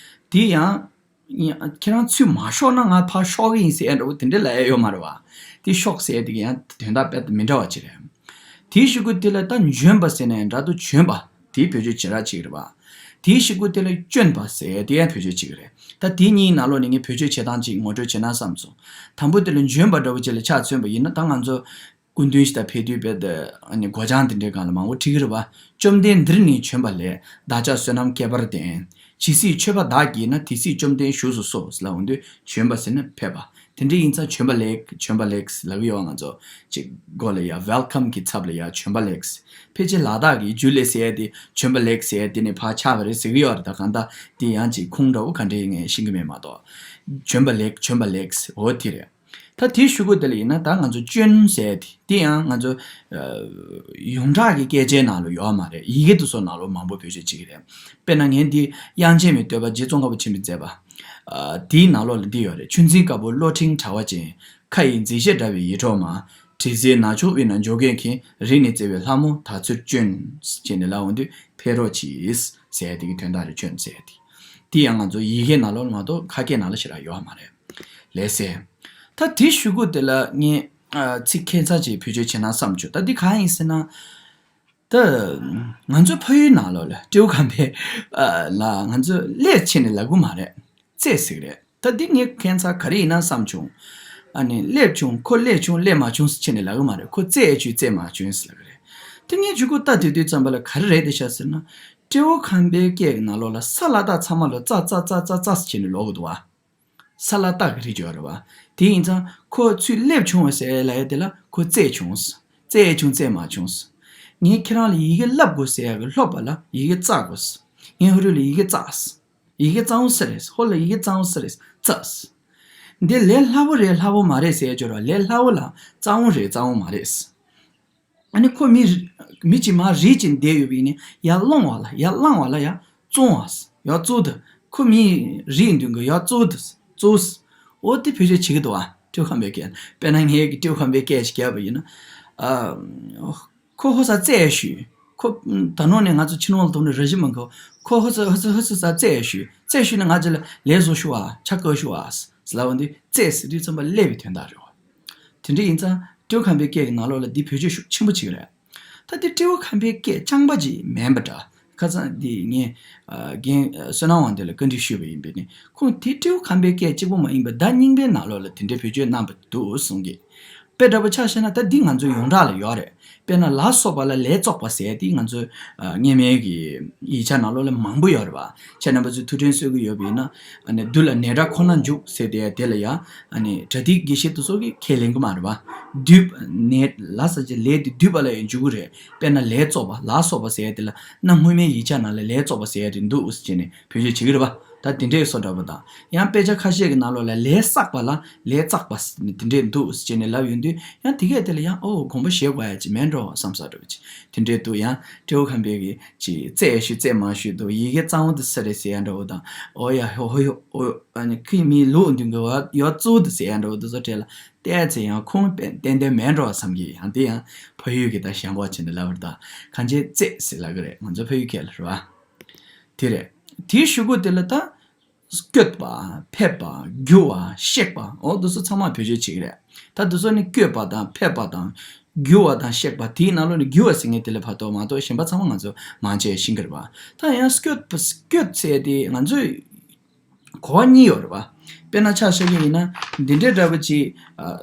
དེ་ཡང་ཁྱེད་རང་ཚུར་མ་ཤོག་ན་ང་ཕར་ཤོག་གི་ཡིན་ཟེར་ཡ་འདྲ་བོ་དེ་འདྲ་ལབ་ཡ་ཡོད་མ་རེད་བ། དེ་ཤོག་ཟེར་ཡ་དེ་གི་ཡང་དོན་དག་དཔེ་མི་འདྲ་བ་ཅིག་རེད། དེའི་གཞུག་གུ་དེ་ལ་ད་འབྱོན་པ་ཟེར་ནའི་འདྲ་འདུག་འབྱོན་པ་དེའི་བེད་སྤྱོད་བྱེ་བྲག་ཅིག་རེད་བ། དེའི་གཞུག་གུ་དེ་ལ་བསྐྱོན་པ་ཟེར་དེ་ཡང་བེད་སྤྱོད་ཅིག་རེད། ད་དེ་གཉིས་ནང་ལོགས་ནས་ངས་བེད་སྤྱོད་བྱེད་སྟངས་ཅིག་ངོ་སྤྲོད་བྱེད་ན་བསམ་སོང་། དང་པོ་དེ་ལ་འབྱོན་པ་འདྲ་བོ་ཅིག་ལ་ཆ་མཚོན་པ་ཡིན་ན། ད་ང་ཚོ་སྐུ་མདུན་ཞིག་ད་ཕེབས་དུས་དཔེ་དེ་ཨ་ནི་སྒོ་བྱང་དེ་འདྲའི་སྒང་ལ་མང་པོ་བྲིས་ཀྱི་རེད་བ། བཅོམ་ལྡན་འདིར་ནི་བྱོན་པ་ལེགས། བདག་ཅག་བསོད་ནམས་བསྐལ་པར་ལྡན། ཇི་སྲིད་མཆོད་པ་བདག་བགྱིད་ན། དེ་སྲིད་བཅོམ་ལྡན་བཞུགས་སུ་གསོལ་ཟེར་ལབ་འོང་དུས་བྱོན་པ་ཟེར་ན་ཕེབས་པ། དེ་འདྲ་ཡིན་ཙང་བྱོན་པ་ལེགས། བྱོན་པ་ལེགས་ལབ་ཀྱི་ཡོད་བ། ང་ཚོ་ཅིག་མགོ་ལ་ཡ་ཝེལ་ཀམ་གྱི་ཚབ་ལ་ཡ་བྱོན་པ་ལེགས། ཕལ་ཆེར་ལ་དྭགས་ཀྱི་ཇུ་ལེ་ཟེར་ཡ་དེ་བྱོན་པ་ལེགས་ཟེར་ཡ་དེ་ནས་ཕར་ཆགས་པ་རེད་ཟེར་གྱི་ཡོད་རེད། ད་གང་ལྟར་དེ་ཡང་ཅིག་ཁུངས་འདྲ་བོ་ག་འདྲ་ཡིན་ངས་ཤེས་ཀྱི་མེད་མ་གཏོགས། བྱོན་པ་ལེགས། བྱོན་པ་ལེགས། འོ་དེ་རེད། ད་དེའི་གཞུག་གུ་དེ་ལ་ཡིན་ན། ད་ང་ཚོ་བསྐྱོན་ཟེར་དེ་དེ་ཡང་ང་ཚོ་ཨ་ཡོངས་གྲགས་ཀྱི་སྐད་ཆའི་ནང་ལ་ཡོད་མ་རེད། ཡི་གེ་དེ་ཚོ་ནང་ལ་མང་པོ་བེད་སྤྱོད་བྱེད་ཀྱི་རེད། དཔེར་ན་ངས་འདི་དབྱངས་ཅན་མའི་བསྟོད་པ་རྗེ་ཙོང་ཁ་པ་ཆེན་པོས་མཛད་པ། ཨ་དེའི་ནང་ལོགས་ལ་འདི་ཡོད་རེད། ཆུ་འཛིན་དཀར་པོ་བློ་ཕྲེང་དྲ་བ་ཅན། ཁ་ཡི་མཛེས་བྱེད་འདྲ་བའི་ཡིད་འཕྲོག་མ། དྲི་ཟའི་ནག་ཕྱོགས་དབུས་ན་འཇོ་སྒེག་མཁན། རིགས་ནི་བརྩེ་བའི་ལྷ་མོ་དག་ཚུར་བསྐྱོན། ཅེས་ནས་ལབ་འོང་དུས་ཕེབས་རོགས་གྱིས་ཟེར་དེ་གི་དོན་དག་རེད། བསྐྱོན་ཟེར་དེ། དེ་ཡང་ང་ཚོ་ཡི་གེ་ནང་ལོགས་མ་གཏོགས་ཁ་སྐད་ནང་ལ་ཞེ་དྲག་ཡོད་མ་རེད། ལགས་སེ། ད་དེའི་གཞུག་གུ་དེ་ལ་ངས་ཨ་ཚིག་ཁྱད་མཚར་ཅིག་བེད་སྤྱོད་བྱེད་ན་བསམ་བྱུང་། ད་འདི་གང་ཡིན་ཟེར་ན། ད་ང་ཚོའི་ཕ་ཡུལ་ནང་ལོགས་ལ་སྤྲེའུ་ཁམས་པའི་ཨ་ལ་ང་ཚོས་སླེབས་ཕྱིན་ནས་ལབ་གི་མ་རེད། བཙལ་ཟེར་གི་རེད། ད་འདི་ངས་ཁྱད་མཚར་ག་རེ་ཡིན་ན་བསམ་བྱུང་། ཨ་ནི་སླེབས་བྱུང་། ཁོ་སླེབས་བྱུང་། སླེབས་མ་བྱུང་ཟེར་ཕྱིན་ནས་ལབ་གི་མ་རེད། ཁོ་བཙལ་བྱུང་། བཙལ་མ་བྱུང་ཟེར་ལབ་གི་རེད། དེ་ངས་མཇུག་གུ་ལྟ་དུས་དུས་ཙམ་པ་ལ་ག་རེ་རེད་དེ་ཤག་ཟེར་ན། སྤྲེའུ་ཁམས་པའི་སྐད་ཀྱི་ནང་ལོགས་ལ་ས་ལ་དྭགས་ཚང་མ་ལ་ཙ་ཙ་ཙ་ཙ་ཙ་ཟེར་ནས་ལབ་གི་འདུག་བ། ས་ལ་བཏགས་ཀྱི་རིགས་ཡོད་རེད་བ། དེ་ཡིན་ཙང་ཁོ་ཚུར་སླེབས་བྱུང་བ་ཟེར་ལབ་ཡ་དེ་ལ་ཁོ་བཙལ་བྱུང་། བཙལ་བྱུང་བཙལ་མ་བྱུང་། ངས་ཁྱེད་རང་ལ་ཡི་གེ་བསླབ་དགོས་ཟེར་ཡ་གི་སློབ་པ་ལ་ཡི་གེ་བཙག་དགོས། ངས་ཧུ་རུ་ལ་ཡི་གེ་བཙགས། ཡི་གེ་གཙང་བོ་སུ་རེད། ཧོ་ལ་ཡི་གེ་གཙང་བོ་སུ་རེད། བཙགས། འདི་ལས་སླ་བོ་རེད་སླ་བོ་མ་རེད་ཟེར་ཡ་ཅོ་ར། ལས་སླ་བོ་ལ་གཙང་བོ་རེད་གཙང་བོ་མ་རེད། ཨ་ནི་ཁོ་མི་མི་གཅིག་མ་རིག་ཅིག་བསྡད་ཡོད་པ་ཡིན་ནི་ཡར་སློང་བ་ལ་ཡར་བླང་བ་ལ་ཡར་བཙོང་བ། ཡར་བཙོ་དུ་ཁོ་མི་རིག་འདུན་གི་ཡར་བཙོ་དུ་བཙོ། འོ་དེ་བེད་སྤྱོད་བྱེད་ཀྱི་འདུག་བ། ཀྲེའུ་ཁམས་པའི་སྐད། དཔེར་ན་ངས་ཀྱི་ཀྲེའུ་ཁམས་པའི་སྐད་ཅིག་བརྒྱབ་པ་ཡིན་ན། ཨ། ཁོ་ཧོ་ས་བཙལ་ཞུས། ཁོ་ད་ནང་ནས་ང་ཚོ་ཕྱི་ནང་ལ་ཐོག་ནས་ར་ཞི་མ་གོ། ཁོ་ཧོ་ས་ཧོ་ས་ཧོ་ས་ས་བཙལ་ཞུས། བཙལ་ཞུས་ནས་ང་ཚོ་ལ་ལས་བཟོ་ཞུ་བ་ཆ་བཀོད་ཞུ་བ་ཟེར་ལབ་པ་འདི་བཙལ་ཟེར་དུས་ཙམ་པ་སླེབས་པའི་དོན་དག་རེད་བ། དེ་འདྲ་ཡིན་ཙང་ཀྲེའུ་ཁམས་པའི་སྐད་ཀྱི་ནང་ལོགས་ལ་འདི་བེད་སྤྱོད་ཤུགས་ཆེན་པོ་བྱེད་ཀྱི་རེད། ད་དེ་ཀྲེའུ་ཁམས་པའི་སྐད་རྐྱང་པ་ཅིག་མིན་པ་འདྲ། ཁ་སང་འདི་ངས་རྒན་བསོད་ནམས་དབང་འདུས་ལ་བཀའ་འདྲི་ཞུས་པ་ཡིན་པས་ནི་ཁོང་དེ་ཀྲེའུ་ཁམས་པའི་སྐད་གཅིག་པོ་མ་ཡིན་པར་བརྡ་རྙིང་པའི་ནང་ལོགས་ལ་དེ་འདྲའི་བེད་སྤྱོད་གནང་བ་འདུག་གསུང་གི། དཔེ་འདྲ་པོ་ཆ་བཞག་ན་ད་འདི་ང་ཚོའི་ཡོངས་གྲགས་ལ་ཡོད་རེད། དཔེར་ན་ལ་སོགས་པ་ལ་ལས་བཙོག་པ་ཟེར་དེ་ང་ཚོའི་སྔ་མའི་གི་ཡིག་ཆ་ནང་ལོགས་ལ་མང་པོ་ཡོད་རེད་བ། ཁྱེད་རྣམ་པ་ཚོས་ཐུགས་དྲན་གསོ་གི་ཡོད་པ་ཡིན་ན། ཨ་ནི་བདུད་ལ་ནད་དགྲ་ཁོ་ན་འཇུག་ཟེར་དེ་དེ་ལ་ཡང་ཨ་ནི་པྲ་ཏིག་དགེ་བཤེས་དེ་ཚོ་གིས་ཁས་ལེན་གི་མ་རེད་བ། བདུད་ནད་ལ་ཟེར་གྱི་ལས་དེ་བདུད་པ་ལ་ཡང་འཇུག་གི་རེད། དཔེར་ན་ལས་བཙོག་པ་ལ་སོགས་པ་ཟེར་དེ་ལ་གནའ་སྔོན་མའི་ཡིག་ཆ་ནང་ལ་ལས་བཙོག་པ་ཟེར་དེ་འདུག་ཟེར་ནས་བེད་སྤྱོད་བྱེད་ཀྱི་རེད་བ། ད་དེ་འདྲའི་བཟོ་འདྲ་པོ་དང་ཡང་དཔེ་ཆ་ཁ་ཤས་ཀྱི་ནང་ལོགས་ལ་ལས་བསགས་པ་ལ་ལས་བཙག་པ་ཟེར་ནས་དེ་འདྲས་འདུག་ཟེར་ནས་ལབ་ཡོང་དུས་ཡང་དེ་གས་དེ་ལ་ཡང་ཨོ་དགོངས་པ་བཞེས་དགོས་ཡ་ཅིག་མེད་འགྲོ་བསམ་ས་འདྲ་བོ་ཅིག་དེ་འདྲས་འདུག་ཡང་ཀྲེའུ་ཁམས་པའི་གི་ཅིག་བཙལ་ཞུ་བཙལ་མ་ཞུ་འདུག་ཡི་གེ་གཙང་བོ་འདི་སུ་རེད་ཟེར་ཡ་འདྲ་བོ་དང་ཨོ་ཡ་ཧོ་ཧོ་ཡོ་ཨོ་ཨ་ནི་ཁོའི་མིང་ལོག་འདུག་གི་ཡོ་གཙོ་བོ་འདི་ཟེར་ཡ་འདྲ་བོ་འདི་ཚོ་གྲས་ལ་བལྟས་ཚེ་ཡང་ཁོང་ཏན་ཏན་མེད་འགྲོ་བ་བསམ་གི། ཡང་དེ་ཡང་ཕ་ཡུལ་གྱི་ད་ཞེན་ཁོག་བྱས་ནས་ལབ་པ་རེད། ད་གང་ཅི་བཙལ་ཟེར་ལབ་གི་རེད་ང་ཚོ་ཕ་ཡུལ་སྐད་ལ་རེད་བ། དེ་རེད། དེའི་གཞུག་གུ་དེ་ལ་ད། བསྐྱོད་པ། ཕེབས་པ། རྒྱུ་བ། གཤེགས་པ། འོ་འདི་ཚོ་ཚང་མ་བེད་སྤྱོད་བྱེད་ཀྱི་རེད། ད་འདི་ཚོ་ནི་བསྐྱོད་པ་དང་ཕེབས་པ་དང་། རྒྱུ་བ་དང་གཤེགས་པ་དེའི་ནང་ལོགས་ནས་རྒྱུ་བ་ཟེར་མཁན་དེ་ལས་ཕར་གཏོགས་མ་གཏོགས་གཞན་པ་ཚང་མ་ང་ཚོ་མང་ཆེ་ཤེས་ཀྱི་རེད་པ། ད་ཡང་བསྐྱོད་པ་བསྐྱོད་ཟེར་དེ་ང་ཚོས་གོ་བ་གཉིས་ཡོད་རེད་པ། དཔེར་ན་ཆ་བཞག་གི་ཡིན་ན་འདི་འདྲའི་འདྲ་པོ་ཅིག་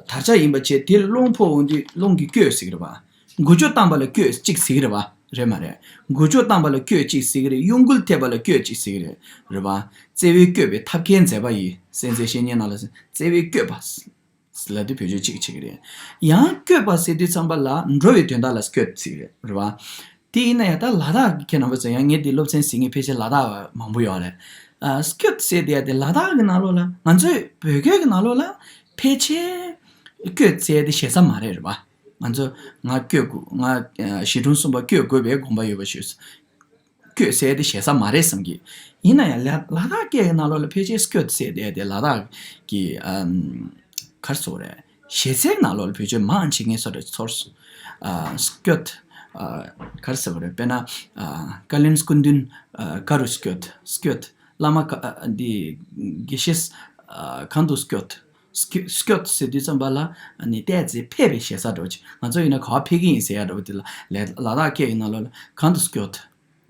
དར་ཆ་ཡིན་པ་བྱས་དེ་རླུང་ཕོག་འོང་དུས་རླུང་གིས་བསྐྱོད་ཟེར་གྱི་རེད་པ། འགུལ་སྐྱོད་བཏང་བ་ལ་བསྐྱོད་གཅིག་ཟེར་གྱི་རེད་པ། རེད་མ་རེད། འགུལ་སྐྱོད་བཏང་བ་ལ་བསྐྱོད་གཅིག་ཟེར་གྱི་རེད། གཡོ་འགུལ་ཐེབས་པ་ལ་བསྐྱོད་གཅིག་ཟེར་གྱི་རེད། རེད་པ། བརྩེ་བས་བསྐྱོད་པའི་ཐབས་མཁས་མཛད་པ་ཡིས། གསན་གཟིགས་བཤེས་གཉེན་རྣམས་ལ་བརྩེ་བས་བསྐྱོད་པ། ལབ་དུས་བེད་སྤྱོད་གཅིག་བྱེད་ཀྱི་རེད། ཡང་བསྐྱོད་པ་ཟེར་དུས་ཙམ་པ་ལ་འགྲོ་བའི་དོན་དག་ལ་བསྐྱོད་ཟེར་གྱི་རེད། རེད་པ། དེ་ཡིན་ན་ཡང་ད་ལ་དྭགས་ཀྱི་ཁྱེད་རྣམ་པ་ཚོ་ཡང་ངས་འདི་སློབ་ཚན་ཟིན་ངེས་ཕལ་ཆེར་ལ་དྭགས་པ་མང་པོ་ཡོད་རེད། ཨ་བསྐྱོད་ཟེར་དེ་ཡ་དེ་ལ་དྭགས་ཀྱི་ནང་ལོགས་ལ་ང་ཚོའི་བོད་སྐད་ཀྱི་ནང་ལོགས་ལ་ཕལ་ཆེར་བསྐྱོད་ཟེར་དེ་ཞེ་ས་མ་རེད། རེད་པ། ང་ཚོ་ང་བསྐྱོད་དགོས། ང་ཨ་གཞིས་གྲོང་གསུམ་པ་བསྐྱོད་དགོས་པའི་དགོངས་པ་ཡོད་པ་ཞུས། བསྐྱོད་ཟེར་དེ་ཞེ་ས་མ་རེད་བསམ་གི། ཡིན་ན་ཡང་ལ་ལ་དྭགས་སྐད་ཀྱི་ནང་ལོགས་ལ་ཕལ་ཆེར་བསྐྱོད་ཟེར་དེ་དེ་ལ་དྭགས་ཀྱི་ཨམ་ག་རེ་ཟེར་དགོས་རེད། ཞེ་སའི་ནང་ལོགས་ལ་བེད་སྤྱོད་མང་ཆེ་ངེས་སོ་རེ་ཚོར་སོང་། ཨ་བསྐྱོད། ཨ་ག་རེ་ཟེར་དགོས་རེད། དཔེར་ན་ཨ་བཀའ་བློན་སྐུ་མདུན་ཨ་ག་རུ་བསྐྱོད། བསྐྱོད། བླ་མ་ག་ཨ་འདི་དགེ་བཤེས་ཨ་གང་དུ་བསྐྱོད། བསྐྱོད་བསྐྱོད་ཟེར་དུས་ཙམ་པ་ལ་ཨ་ནི་བལྟས་ཚེ་ཕེབས་པའི་ཞེ་ས་འདྲ་བོ་ཅིག་ང་ཚོ་ཡིན་ན་ག་པར་ཕེབས་ཀྱི་ཡིན་ཟེར་ཡ་འདྲ་བོ་དེ་ལ་ལ་ལ་དྭགས་སྐད་ཀྱི་ནང་ལོགས་ལ་གང་དུ་བསྐྱོད།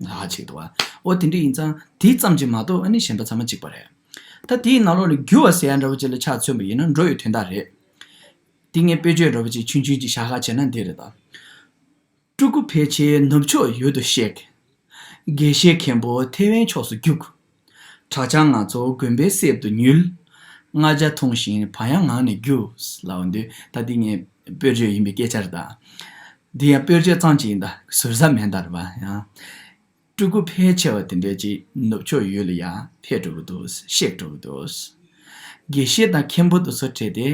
ལ་ཅིག་འདུག་བ། ཨོ་དེ་འདྲ་ཡིན་ཙང་དེ་ཙམ་གྱིས་མ་གཏོགས་ཨ་ནི་གཞན་པ་ཚང་མ་གཅིག་པ་རེད། ད་དེའི་ནང་ལོགས་ནས་རྒྱུ་བ་ཟེར་ཡ་འདྲ་བོ་ཅིག་ལ་ཆ་མཚོན་པ་ཡིན་ན་འགྲོ་བའི་དོན་དག་རེད། དེ་ངས་དཔེ་བརྗོད་འདྲ་བོ་ཅིག་ཆུང་ཆུང་ཅིག་བཞག་ག་བྱས་ན་འདི་རེད་ད། སྤྲུལ་སྐུ་ཕལ་ཆེར་ནུབ་ཕྱོགས་ཡུལ་དུ་གཤེགས། དགེ་བཤེས་མཁན་པོ་ཐེ་ཝན་ཕྱོགས་སུ་རྒྱུགས། གྲྭ་ཆང་ང་ཚོ་དགོན་པའི་གསེབ་ཏུ་ཉུལ། ལྔ་ཆ་འཐུང་ཞིང་བག་ཡངས་ངང་ནས་རྒྱུགས། ལབ་འོང་དུས་ད་འདི་ངས་དཔེ་བརྗོད་ཡིན་པའི་སྐད་ཆ་རེད་ད། འདི་ཡང་དཔེ་བརྗོད་ཙམ་ཅིག་ཡིན་ད། ཟུར་ཟ་མེད་ད་རེད་པ། ཡང་སྤྲུལ་སྐུ་ཕལ་ཆེ་བ་དེ་འདྲས་ཅིག་ནུབ་ཕྱོགས་ཡུལ་ལ་ཡང་ཕེབས་འགྲོ་གི་འདུག་གཤེགས་འགྲོ་གི་འདུག་དགེ་བཤེས་དང་མཁན་པོ་དེ་ཚོ་ཁྲིད་དེ་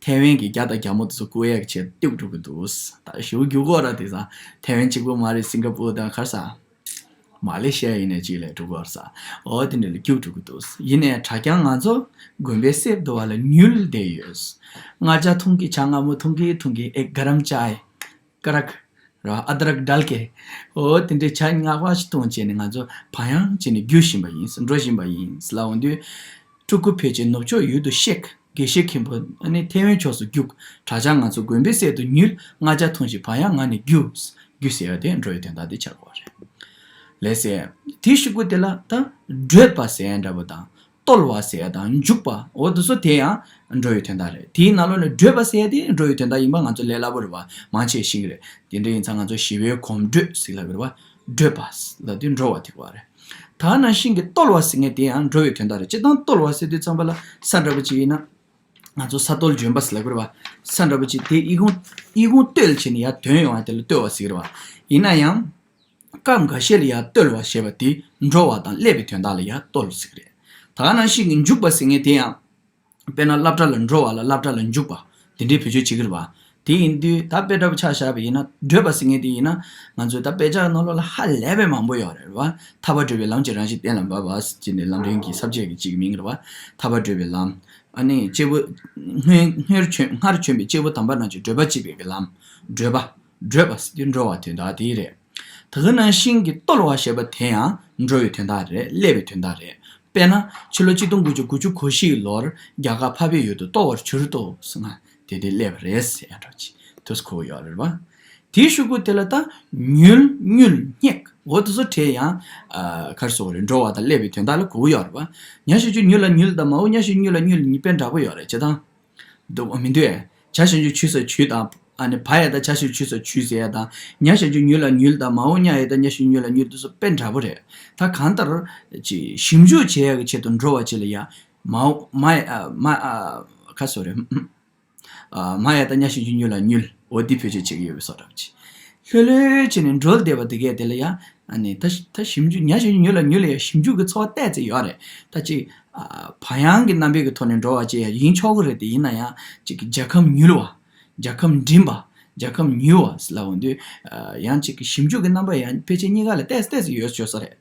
ཐའེ་ཝན་གྱི་རྒྱ་དང་རྒྱ་མོ་དེ་ཚོ་བཀུག་ཡག་ཆེད་རྒྱུགས་འགྲོ་གི་འདུག་ད་ཞུ་རྒྱུགས་གོ་ར་དེ་ཚང་ཐའེ་ཝན་གཅིག་པོ་མ་རེད། སིང་ག་པུར་དང་ག་རེ་ཟ། མ་ལེ་ཤི་ཡ་ཡིན་ནའི་གཅིག་ལ་འགྲོ་གི་ར་ཟ། འོ་དེ་འདྲ་ལ་རྒྱུགས་འགྲོ་གི་འདུག་ཡིན་ནའི་གྲྭ་རྐྱང་ང་ཚོ་དགོན་པའི་གསེབ་དུ་བ་ལ་ཉུལ་བསྡད་ཡོད། ལྔ་ཆ་འཐུང་གི་ཇ་མངར་མོ་འཐུང་གི་འཐུང་གི་ཨེ་ག་རམ་ཅའི། ཀ་རག་ར་ཨ་དྲག་དལ་ཀེ། འོ་དེ་འདྲའི་ཇ་མངར་བ་ཞིག་འཐུང་བྱས་ནས་ང་ཚོ་བག་ཡངས་བྱས་ནས་རྒྱུ་བཞིན་པ་ཡིན། འགྲོ་བཞིན་པ་ཡིན་ལབ་འོང་དུས། སྤྲུལ་སྐུ་ཕལ་ཆེར་ནུབ་ཕྱོགས་ཡུལ་དུ་གཤེགས། དགེ་བཤེས་མཁན་པོ་ཨ་ནི་ཐའེ་ཝན་ཕྱོགས་སུ་རྒྱུགས། གྲྭ་ཆང་ང་ཚོ་དགོན་པའི་གསེབ་ཏུ་ཉུལ། ལྔ་ཆ་འཐུང་ཞིང་བག་ཡངས་ངང་ནས་རྒྱུ། རྒྱུ་ཟེར་བ་དེ་འགྲོ་བའི་དོན་དག་དེ་ཆགས་པ་རེད། ལགས་སེ། དེའི་གཞུག་གུ་དེ་ལ་ད་བགྲོད་པ་ཟེར་ཡ་འདྲ་པོ་དང་། བརྟོལ་བ་ཟེར་ཡ་དང་འཇུག་པ། འོ་དེ་ཚོ་དེ་ཡང་འགྲོ་བའི་དོན་དག་རེད། དེའི་ནང་ལོགས་ནས་བགྲོད་པ་ཟེར་ཡ་དེ་འགྲོ་བའི་དོན་དག་ཡིན་པ་ང་ཚོ་ལས་སླ་པོ་རེད་བ། མང་ཆེ་ཤེས་ཀྱི་རེད། དེ་འདྲ་ཡིན་ཙང་ང་ཚོ་ཞི་བའི་གོམ་བགྲོད་ཟེར་ལབ་ཀྱི་རེད་བ། བགྲོད་པ་ལབ་དུས་འགྲོ་བ་དེ་གོ་བ་རེད། ད་ ད་ག་ནང་བཞིན་གྱི་བརྟོལ་བ་ཟེར་མཁན་དེ་ཡང་འགྲོ་བའི་དོན་དག་རེད། སྤྱིར་བཏང་བརྟོལ་བ་ཟེར་དུས་ཙམ་པ་ལ་ས་འདྲ་པོ་ཅིག་ཡིན་ན། ང་ཚོ་ས་རྟོལ་འཇོན་པ་ཟེར་ལབ་ཀྱི་རེད་བ། ས་འདྲ་པོ་ཅིག་དེ་ཨི་ཁུང་ཨི་ཁུང་བརྟོལ་བྱས་ནས་ཡར་དོན་ཡོང་བ་དེ་ལ་བརྟོལ་བ་ཟེར་གྱི་རེད་བ། ཡིན་ན་ཡང་། སྐབས་འགའ་ཤས་ལ་ཡར་བརྟོལ་བ་ཞེས་པ་དེ་འགྲོ་བ་དང་སླེབས་པའི་དོན་དག་ལ་ཡར་བརྟོལ་ཟེར་གྱི་རེད། ད་ག་ནང་བཞིན་གྱི་འཇུག་པ་ཟེར་མཁན་དེ་ཡང་། དཔེར་ན་སློབ་གྲྭ་ལ་འགྲོ་བ་ལ་སློབ་གྲྭ་ལ་འཇུག་པ། དེ་འདྲའི་བེད་སྤྱོད་བྱེད་ཀྱི་རེད་བ། དེ་ཡིན་དུས་ད་དཔེ་འདྲ་པོ་ཆ་བཞག་པ་ཡིན་ན། བགྲོད་པ་ཟེར་མཁན་དེ་ཡིན་ན། ང་ཚོས་ད་དཔེ་ཆ་ནང་ལོགས་ལ་ཧ་ལས་པའི་མང་པོ་ཡོད་རེད་བ། ཐར་པ་བགྲོད་པའི་ལམ་གྱི་རང་བཞིན་གཏན་ལ་འབེབས་པ་ཟེར་ནས་ལམ་རིམ་གྱི་ས་བཅད་ཀྱི་གཅིག་གི་མིང་རེད་བ། ཐར་པ་བགྲོད་པའི་ལམ། ཨ་ནི་སྐྱེས་བུ། སྔོན་སྔར་བྱོན་སྔར་བྱོན་པའི་སྐྱེས་བུ་དམ་པ་རྣམས་ཀྱིས་བགྲོད་པ་གཅིག་པའི་གི་ལམ། བགྲོད་པ། བགྲོད་པ་ཟེར་དུས་འགྲོ་བ་དོན་དག་དེ་རེད། དེ་ག་ནང་བཞིན་གྱི་བརྟོལ་བ་ཞེས་པ་དེ་ཡང་འགྲོ་བའི་དོན་དག་རེད། སླེབས་པའི་དོན་དག་རེད། དཔེར་ན་ཕྱི་ལོ་གཅིག་སྟོང་དགུ་བརྒྱ་དགུ་བཅུ་གོ་བཞི་ལོར་རྒྱ་གར་འཕགས་པའི་ཡུལ་དུ་བརྟོལ་བར་གྱུར་ཏོ་ཟེར་ན་དེ་དེ་སླེབས་པ་རེད་ཟེར་ཡ་འདྲ་ཅིག་དུས་གོ་ཡོད་རེད་བ། དེའི་གཞུག་གུ་དེ་ལ་ད་ཉུལ་མྱུལ་སྙེག་འོ་དེ་ཚོ་བྲིས་ཡང་། ཨ་ག་རེ་ཟེར་དགོས་རེད། འགྲོ་བ་དང་སླེབས་པའི་དོན་དག་ལ་གོ་གི་ཡོད་རེད་བ། ཉ་ཞབས་ཀྱུ་ཉུ་ལ་ཉུལ་དང་མའོ་ཉ་ཞབས་ཀྱུ་ཉུ་ལ་ཉུལ་གཉིས་དཔེ་འདྲ་པོ་ཡོད་རེད། བྱས་ཙང་། འདུག་མི་འདུག་ཨེ། ཇ་ཞབས་ཀྱུ་ཇུ་ས་ཇུས་དང་། ཨ་ནི་བ་ཡ་བཏགས་བྱ་ཞབས་ཀྱུ་བྱུ་ས་བྱུས་ཟེར་ཡ་དང་། ཉ་ཞབས་ཀྱུ་ཉུ་ལ་ཉུལ་དང་མའོ་ཉ་ཡ་བཏགས་ཉ་ཞབས་ཀྱུ་ཉུ་ལ་ཉུལ་དེ་ཚོ་དཔེ་འདྲ་པོ་རེད། ད་གང་ལྟར། ཅིག་ཞིབ་འཇུག་བྱེད་ཡ་གི་ཆེད་དུ་འགྲོ་བ་ཅིག་ལ་ཡ། མའོ་མ་ཡ་ཨ་མ་ཨ་ག་རེ་ཟེར་དགོས་རེད། ཨ་མ་ཡ་བཏགས་ཉ་ཞབས་ཀྱུ་ཉུ་ལ་ཉུལ། འོ་འདི་བེད་སྤྱོད་བྱེད་ཀྱི་ཡོད་པའི་བཟོ་འདྲ་ཅིག་ལྷོད་ལྷོད་བྱས་ནས་འགྲོ་བསྡད་པ་དེ་གས་དེ་ལ་ཡ། ཨ་ནི་ད་ད་ཞིབ་འཇུག་ཉ་ཞབས་ཀྱུ་ཉུ་ལ་ཉུལ་ཡ་ཞིབ་འཇུག་གི་ཚོར་བ་བལྟས་ཚེ་ཡོད་རེད། ད་ཅིག་ཨ་བག་ཡངས་ཀྱི་རྣམ་པའི་གི་ཐོག་ནས་འགྲོ་བ་ཅིག་ཡ་ཡིན་ཆོག་གི་རེད། དེ་ཡིན་ན་ཡང་ཅིག་རྒྱལ་ཁམས་ཉུལ་བ། རྒྱལ་ཁམས་འགྲིམ་པ། རྒྱལ་ཁམས་ཉུལ་བ་ཟེར་ལབ་འོང་དུས། ཨ་ཡང་ཅིག་གི་ཞིབ་འཇུག་གི་རྣམ་པ་ཡང་ཕལ་ཆེར་གཉིས་ཀ་ལ་བལྟས་བལྟས་ཡོད་ཡོད་ས་རེད།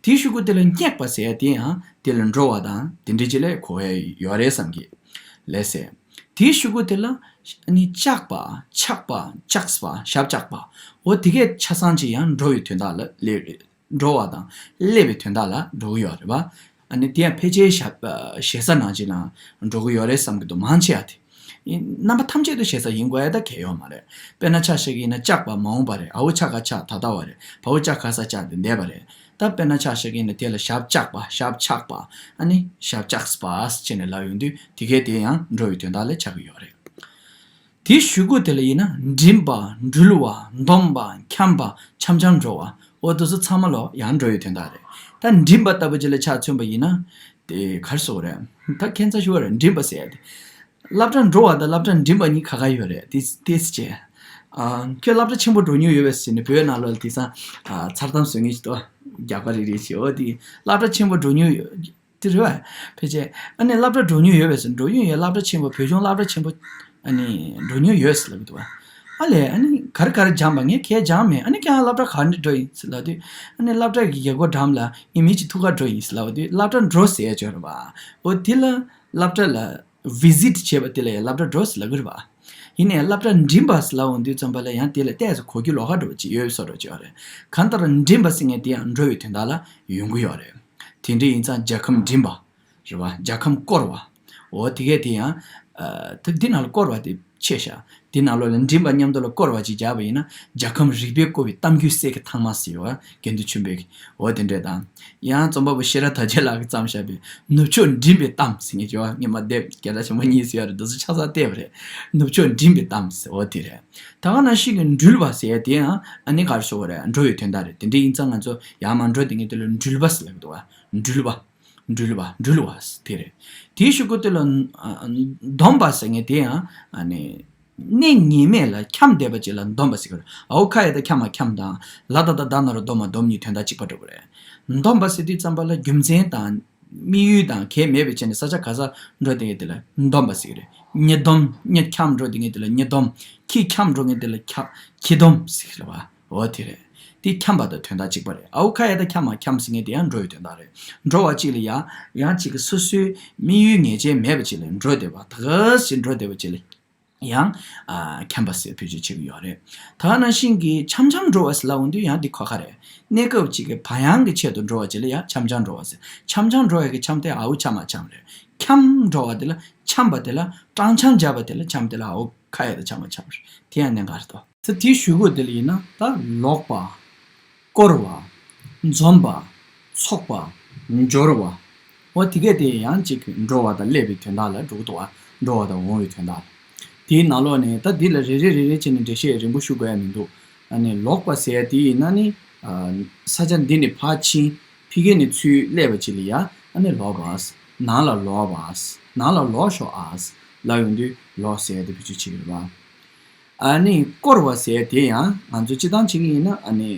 དེའི་གཞུག་གུ་དེ་ལ་སྙེག་པ་ཟེར་ཡ་དེ་ཡང་དེ་ལ་འགྲོ་བ་དང་དེ་འདྲ་ཅིག་ལ་གོ་བ་ཡོད་རེད་བསམ་གི། ལགས་སེ། དེའི་གཞུག་གུ་དེ་ལ་ནི་བཅག་པ། ཆགས་པ། བཅགས་པ། ཞབས་བཅགས་པ། འོ་དེ་གས་ཆ་ཚང་ཅིག་ཡང་འགྲོ་བའི་དོན་དག་ལ་སླེབས་རེད། འགྲོ་བ་དང་སླེབས་པའི་དོན་དག་ལ་འགྲོ་གི་ཡོད་རེད་བ། ཨ་ནི་དེ་ཡང་ཕལ་ཆེར་ཞབས་ཞེ་ས་ནང་ཅིག་ལ་འགྲོ་གི་ཡོད་རེད་བསམ་གི་འདུག་མང་ཆེ་བ་དེ། རྣམ་པ་ཐམས་ཅད་དུ་ཞེ་ས་ཡིན་དགོས་ཡ་ད་གལ་ཡོད་མ་རེད། དཔེར་ན་ཆ་བཞག་གི་ཡིན་ན་བཅག་པ་མ་འོངས་པ་རེད། འ་འོག་ཆ་ག་ཆགས་ད་ལྟ་བ་རེད། བ་འོག་བཅག་ག་ས་བཅགས་དེ་འདས་པ་རེད། ད་དཔེར་ན་ཆ་བཞག་གི་ཡིན་ན་དེ་ལ་ཞབས་བཅགས་པ། ཞབས་ཆགས་པ། ཨ་ནི་ཞབས་བཅགས་པ་ཟེར་ནས་ལབ་ཡོང་དུས་དེ་གས་དེ་ཡང་འགྲོ་བའི་དོན་དག་ལ་ཆགས་ཀྱི་ཡོད་རེད། དེའི་གཞུག་གུ་དེ་ལ་ཡིན་ན་འགྲིམ་པ། འགྲུལ་བ། འདོམས་པ། འཁྱམས་པ། འཁྱམ་འཁྱམ་འགྲོ་བ། འོ་དེ་ཚོ་ཚང་མ་ལོ་ཡང་འགྲོ་བའི་དོན་དག་རེད། ད་འགྲིམ་པ་ལྟ་བུ་ཅིག་ལ་ཆ་མཚོན་པ་ཡིན་ན། དེ་ག་རེ་ཟེར་དགོས་རེད། ད་ཁྱད་མཚར་ཞིག་རེད། འགྲིམ་པ་ཟེར་ཡ་དེ། སློབ་གྲྭ་འགྲོ་བ་དང་སློབ་གྲྭ་འགྲིམ་པ་གཉིས་ཁ་ཁ་ཡོད་རེད། དེ་དེ་ཅི། ཨ་ཁྱོད་སློབ་གྲྭ་ཆེན་པོ་འགྲོ་མྱོང་ཡོད་པས་ཟེར་ནས་བོད་ནང་ལོགས་ལ་དེང་སང་། ཨ་མཚར་གཏམ་བཟོ་མཁན་ཞིག་འདུག་རྒྱག་པ་རེ་རེ་བྱེད། འོ་དེ་སློབ་གྲྭ་ཆེན་པོ་འགྲོ་མྱོང་ཡོད། དེ་རེད་བ། ཕལ་ཆེར་ཨ་ནི་སློབ་གྲྭ་འགྲོ་མྱོང་ཡོད་པས་ཟེར། འགྲོ་མྱོང་ཡོད། སློབ་གྲྭ་ཆེན་པོ། བོད་ལྗོངས་སློབ་གྲྭ་ཆེན་པོ་ཨ་ནི་འགྲོ་མྱོང་ཡོད་ཟེར་ལབ་ཀྱི་འདུག་བ། ཨ་ལས། ཨ་ནི་ག་རེ་ག་རེ་སྦྱངས་པ། ངས་གང་ཡང་སྦྱངས་མེད། ཨ་ནི་ཁྱེད་རང་སློབ་གྲྭ་ག་འདྲ་འགྲོ་ཡིན་ཟེར་ལབ་དུས། ཨ་ནི་སློབ་གྲྭ་གི་རྒྱལ་སྒོ་འགྲམ་ལ་ངས་མི་གཅིག་ཐུག་ག་འགྲོ་ཡིན་ཟེར་ལབ་དུས། སློབ་གྲྭ་འགྲོ་ཟེར་ཡ་ཅིག་ཡོད་རེད་བ། འོ་དེ་ལ་སློབ་གྲྭ་ལ་བི་ཟིཊ་བྱས་པ་དེ་ལ་ཡང་སློབ་གྲྭ་འགྲོ་ཟེར་ལབ་ཀྱི་རེད་བ། ཡིན་ནའི་སློབ་གྲྭ་འགྲིམ་པ་ཟེར་ལབ་འོང་དུས་ཙམ་པ་ལ་ཡང་དེ་ལ་ཏོག་ཙམ་གོ་རྒྱུ་ལོགས་ཀ་འདྲ་བོ་ཅིག་ཡོད་བཟོ་འདྲ་ཅིག་ཡོད་རེད། གང་ལྟར་འགྲིམ་པ་ཟེར་མཁན་དེ་ཡང་འགྲོ་བའི་དོན་དག་ལ་ཡོང་གི་ཡོད་རེད། དེ་འདྲ་ཡིན་ཙང་རྒྱལ་ཁམས་འགྲིམ་པ། རེད་བ། རྒྱལ་ཁམས་བསྐོར་བ། འོ་དེ་གས་དེ་ཡང་། ཨ་ད་འདི་ནང་ལ་བསྐོར་བ་དེ་ཆེ་ཤག་འདི་ནང་ལོགས་ལ་འགྲིམ་པ་མཉམ་དུ་ལ་བསྐོར་བ་ཅིག་བརྒྱབ་པ་ཡིན་ན། རྒྱལ་ཁམས་རིག་པས་བསྐོར་བའི་གཏམ་རྒྱུད་གསེར་གྱི་ཐང་མ་ཟེར་བ་དགེ་འདུན་ཆོས་འཕེལ་གྱི། འོ་དེ་འདྲ་དང་། ཡང་རྩོམ་པ་པོ་ཤེས་རབ་དར་རྒྱས་ལགས་ཀྱིས་བརྩམས་བཞག་པའི་ནུབ་ཕྱོགས་འགྲིམ་པའི་གཏམ་ཟེར་མཁན་ཅིག་ཡོད་བ། སྔོན་མ་སྡེ་བརྒྱ་དང་ཞེ་མ་གཉིས་ཟེར་ཡ་རེད། འདི་ཚོ་ཆ་ཚང་བལྟས་པ་རེད། ནུབ་ཕྱོགས་འགྲིམ་པའི་གཏམ་ཟེར། འོ་དེ་རེད། ད་ག་ནང་བཞིན་གྱི་འགྲུལ་བ་ཟེར་ཡ་དེ་ཡང་ཨ་ནི་ག་རེ་ཟེར་དགོས་རེད། འགྲོ་བའི་དོན་དག་རེད། དེ་འདྲ་ཡིན་ཙང་ང་ཚོ་ཡར་མར་འགྲོ་བསྡད་མཁན་དེ་ལ་འགྲུལ་པ་ཟེར་ལབ་ཀྱི་འདུག་བ། འགྲུལ་བ། འགྲུལ་བ། འགྲུལ་བ་དེ་རེད། དེའི་གཞུག་གུ་དེ་ལ་ཨ་འདོམས་པ་ཟེར་མཁན་དེ་ཡང་ཨ་ནི་གནས་ངེས་མེད་ལ་འཁྱམས་བསྡད་པ་ཅིག་ལ་འདོམས་པ་ཟེར་གྱི་རེད། འ་འོག་ཁ་ཡ་བཏགས་འཁྱ་མ་འཁྱམས་དང་། ལ་ད་བཏགས་ལྡ་ན་རོ་ལྡོ་མ་ལྡོམ་གཉིས་དོན་དག་གཅིག་པ་འདྲ་པོ་རེད། འདོམས་པ་ཟེར་དུས་ཙམ་པ་ལ་རྒྱུ་མཚན་དང་དམིགས་ཡུལ་དང་གལ་མེད་པའི་ཆ་ནས་ས་ཆ་ག་ས་འགྲོ་བསྡད་མཁན་དེ་ལ་འདོམས་པ་ཟེར་གྱི་རེད། གཉིད་སྡོམ། གཉིད་འཁྱམས་འགྲོ་བསྡད་མཁན་དེ་ལ་གཉིད་སྡོམ། ཁྱི་འཁྱམས་འགྲོ་མཁན་དེ་ལ་འཁྱ་ཁྱི་སྡོམ་ཟེར་གྱི་རེད་བ། འོ་དེ་རེད། དེ་འཁྱམས་པ་དང་དོན་དག་གཅིག་པ་རེད། འ་འོག་ཁ་ཡ་བཏགས་འཁྱ་མ་འཁྱམས་ཟེར་མཁན་དེ་ཡང་འགྲོ་བའི་དོན་དག་རེད། འགྲོ་བ་གཅིག་ལ་ཡང་ཡང་གཅིག་གི་སོ་སོའི་དམིགས་ཡུལ་ངེས་ཅན་མེད་པ་ཅིག་ལ་འགྲོ་བསྡད་པ། ད་ག་ཟེ་འགྲོ་བསྡད་པ་ཅིག་ལ་ཡང་ཨ་འཁྱམས་པ་ཟེར་བེད་སྤྱོད་བྱེད་ཀྱི་ཡོད་རེད། ད་ག་ནང་བཞིན་གྱི་འཁྱམ་འཁྱམ་འགྲོ་བ་ཟེར་ལབ་འོང་དུས་ཡང་འདི་ཁོ་ཁ་རེད། གནས་སྐབས་གཅིག་གི་བག་ཡངས་ཀྱི་ཆེད་དུ་འགྲོ་བ་ཅིག་ལ་ཡང་འཁྱམ་འཁྱམ་འགྲོ་བ་ཟེར། འཁྱམ་འཁྱམ་འགྲོ་བའི་གི་འཁྱམ་དེ་འ་འོག་འཁྱ་མ་འཁྱམས་རེད། འཁྱམས་འགྲོ་བ་དེ་ལ་འཁྱམས་པ་དེ་ལ་སྤྲང་འཁྱམ་བརྒྱབ་པ་དེ་ལ་འཁྱམས་དེ་ལ་འ་འོག་ཁ་ཡ་བཏགས་འཁྱ་མ་འཁྱམས་རེད། དེ་ཡང་གནད་འགག་རེད་དོ། ད་དེའི་གཞུག་གུ་དེ་ལ་ཡིན་ན་ད་ལོག་པ། བསྐོར་བ། འཛོམས་པ། ཚོགས་པ། འབྱོར་བ། འོ་དེ་གས་དེ་ཡང་གཅིག་འགྲོ་བ་དང་སླེབས་པའི་དོན་དག་ལ་འགྲོ་གི་འདུག་བ། འགྲོ་བ་དང་འོང་བའི་དོན་དག། དེའི་ནང་ལོགས་ནས་ད་འདི་ལ་རེ་རེ་རེ་རེ་བྱས་ནས་འགྲེལ་བཤད་རིང་པོ་ཞུ་དགོས་ཡ་མི་འདུག་ཨ་ནི་ལོག་པ་ཟེར་ཡ་དེ་ཡིན་ན་ནི། ཨ་ས་ཆ་འདི་ནས་ཕར་ཕྱིན། ཕ་གི་ནས་ཚུར་སླེབས་པ་ཅིག་ལ་ཡ་ཨ་ནི་ལོག་པ། ནང་ལ་ལོག་པ། ནང་ལ་ལོག་ཤོག་ཨ་ལབ་ཡོང་དུས་ལོག་ཟེར་ཡ་དེ་བེད་སྤྱོད་བྱེད་ཀྱི་རེད་པ། ཨ་ནི་བསྐོར་བ་ཟེར་ཡ་དེ་ཡང་ང་ཚོ་སྤྱིར་བཏང་བྱེད་ཀྱི་ཡིན་ན་ཨ་ནི།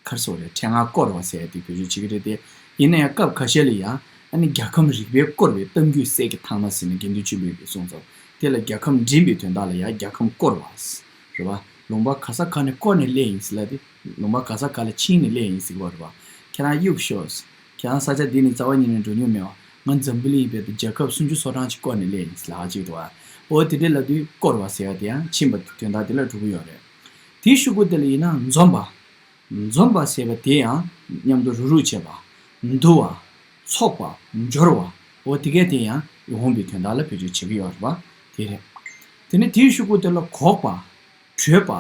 ག་རེ་ཟེར་དགོས་རེད། ཕྲེང་བ་བསྐོར་བ་ཟེར་ཡ་དེ་བེད་སྤྱོད་བྱེད་ཀྱི་རེད་དེ། ཡིན་ན་ཡང་སྐབས་ཁ་ཤས་ལ་ཡང་ཨ་ནི་རྒྱལ་ཁམས་རིག་པས་བསྐོར་བའི་གཏམ་རྒྱུད་གསེར་གྱི་ཐང་ན་ཟེར་ནས་དགེ་འདུན་ཆོས་འཕེལ་གྱིས་གསུངས་ཙང་། དེ་ལ་རྒྱལ་ཁམས་འདྲེན་པའི་དོན་དག་ལ་ཡང་རྒྱལ་ཁམས་བསྐོར་བ། རེད་པ། ལུང་པ་ག་ས་ག་ནས་བསྐོར་ནས་སླེབས་ཡིན་ཟེར་ལབ་དེ། ལུང་པ་ག་ས་ག་ལ་ཕྱིན་ནས་སླེབས་ཡིན་ཟེར་གྱི་ཡོད་རེད་པ། ཁྱེད་རང་གཡུག་ཤོག་ཁྱེད་རང་ས་ཆ་འདི་ནས་རྩ་བ་ཉིད་ནས་འགྲོ་མྱོང་མེད་པ། ང་འཛམ་བུ་གླིང་བར་དུ་རྒྱལ་ཁབ་སུམ་ཅུ་སོ་གྲངས་ཅིག་བསྐོར་ནས་སླེབས་ཡིན་ཟེར་ལབ་ཅིག་འདུག་པ། འོ་དེ་འདྲ་ལབ་དུས་བསྐོར་བ་ཟེར་བ་དེ་ཡང་ཕྱིན་པ་དོན་དག་དེ་ལ་འགྲོ་གི་ཡོད་རེད། དེའི་ཤུལ་ལུགས་དེ་ལ་ཡིན་ན་འཛོམས་པ། འཛོམས་པ་ཟེར་བ་དེ་ཡང་མཉམ་དུ་རུག་རུག་བྱེད་པ། འདུ་བ། ཚོགས་པ། འབྱོར་བ། འོ་དེ་གས་དེ་ཡང་འོང་བའི་དོན་དག་ལ་བེད་སྤྱོད་བྱེད་ཀྱི་ཡོད་རེད་པ། དེ་རེད། དེ་ནས་དེའི་ཤུལ་ལུགས་དེ་ལ་འགོག་པ། བྲོས་པ།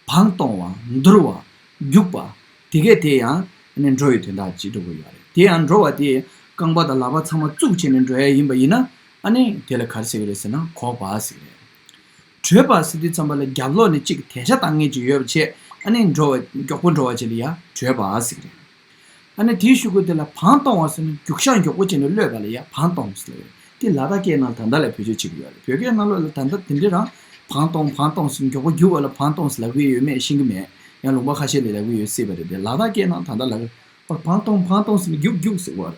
བང་གཏོང་བ། འདུར་བ། རྒྱུག་པ། དེ་གས་དེ་ཡང་ཨ་ནི་འགྲོ་བའི་དོན་དག་ཅིག་འགྲོ་གི་ཡོད་རེད། དེ་ཡང་འགྲོ་བ་དེ་རྐང་པ་དང་ལག་པ་ཚང་མ་བཙུགས་བྱས་ནས་འགྲོ་ཡ་ཡིན་པ་ཡིན་ན་ཨ་ནི་དེ་ལ་ག་རེ་ཟེར་གི་རེད་ཟེར་ན་འགོག་པ་ཟེར་གི་རེད། བྲོས་པ་ཟེར་དུས་ཙམ་པ་ལ་རྒྱབ་ལོགས་ནས་གཅིག་དལ་ཆ་བཏང་མཁན་ཅིག་ཡོད་པ་བྱས་ཨ་ནི་འགྲོ་བ་མགྱོགས་པོ་འགྲོ་བ་ཅིག་ལ་ཡ་བྲོས་པ་ཟེར་གི་རེད། ཨ་ནི་དེའི་ཤུལ་ལུགས་དེ་ལ་བང་གཏོང་བ་ཟེར་ན་རྒྱུག་ཤར་མགྱོགས་པོ་བྱས་ནས་གློད་པ་ལ་ཡ་བང་གཏོང་ཟེར་ལབ་ཡོད། དེ་ལ་དྭགས་སྐད་ནང་ད་ལྟ་ལ་བེད་སྤྱོད་བྱེད་ཀྱི་ཡོད་རེད། བོད་སྐད་ནང་ལོགས་ལ་ད་ལྟ་དེ་འདྲ་རང་བང་གཏོང་བང་གཏོང་ཟེར་མགྱོགས་པོ་རྒྱུག་པ་ལ་བང་གཏོང་ཟེར་ལབ་ཀྱི་ཡོད་མེད་ཤེས་ཀྱི་མེད། ཡང་ལུང་པ་ཁ་ཤས་ལ་ལབ་ཀྱི་ཡོད་སྲིད་པ་རེད་དེ། ལ་དྭགས་སྐད་ནང་ད་ལྟ་ལབ་ཀྱི་ཡོད། བང་གཏོང་བང་གཏོང་ཟེར་ནས་རྒྱུག་རྒྱུག་ཟེར་བ་རེད།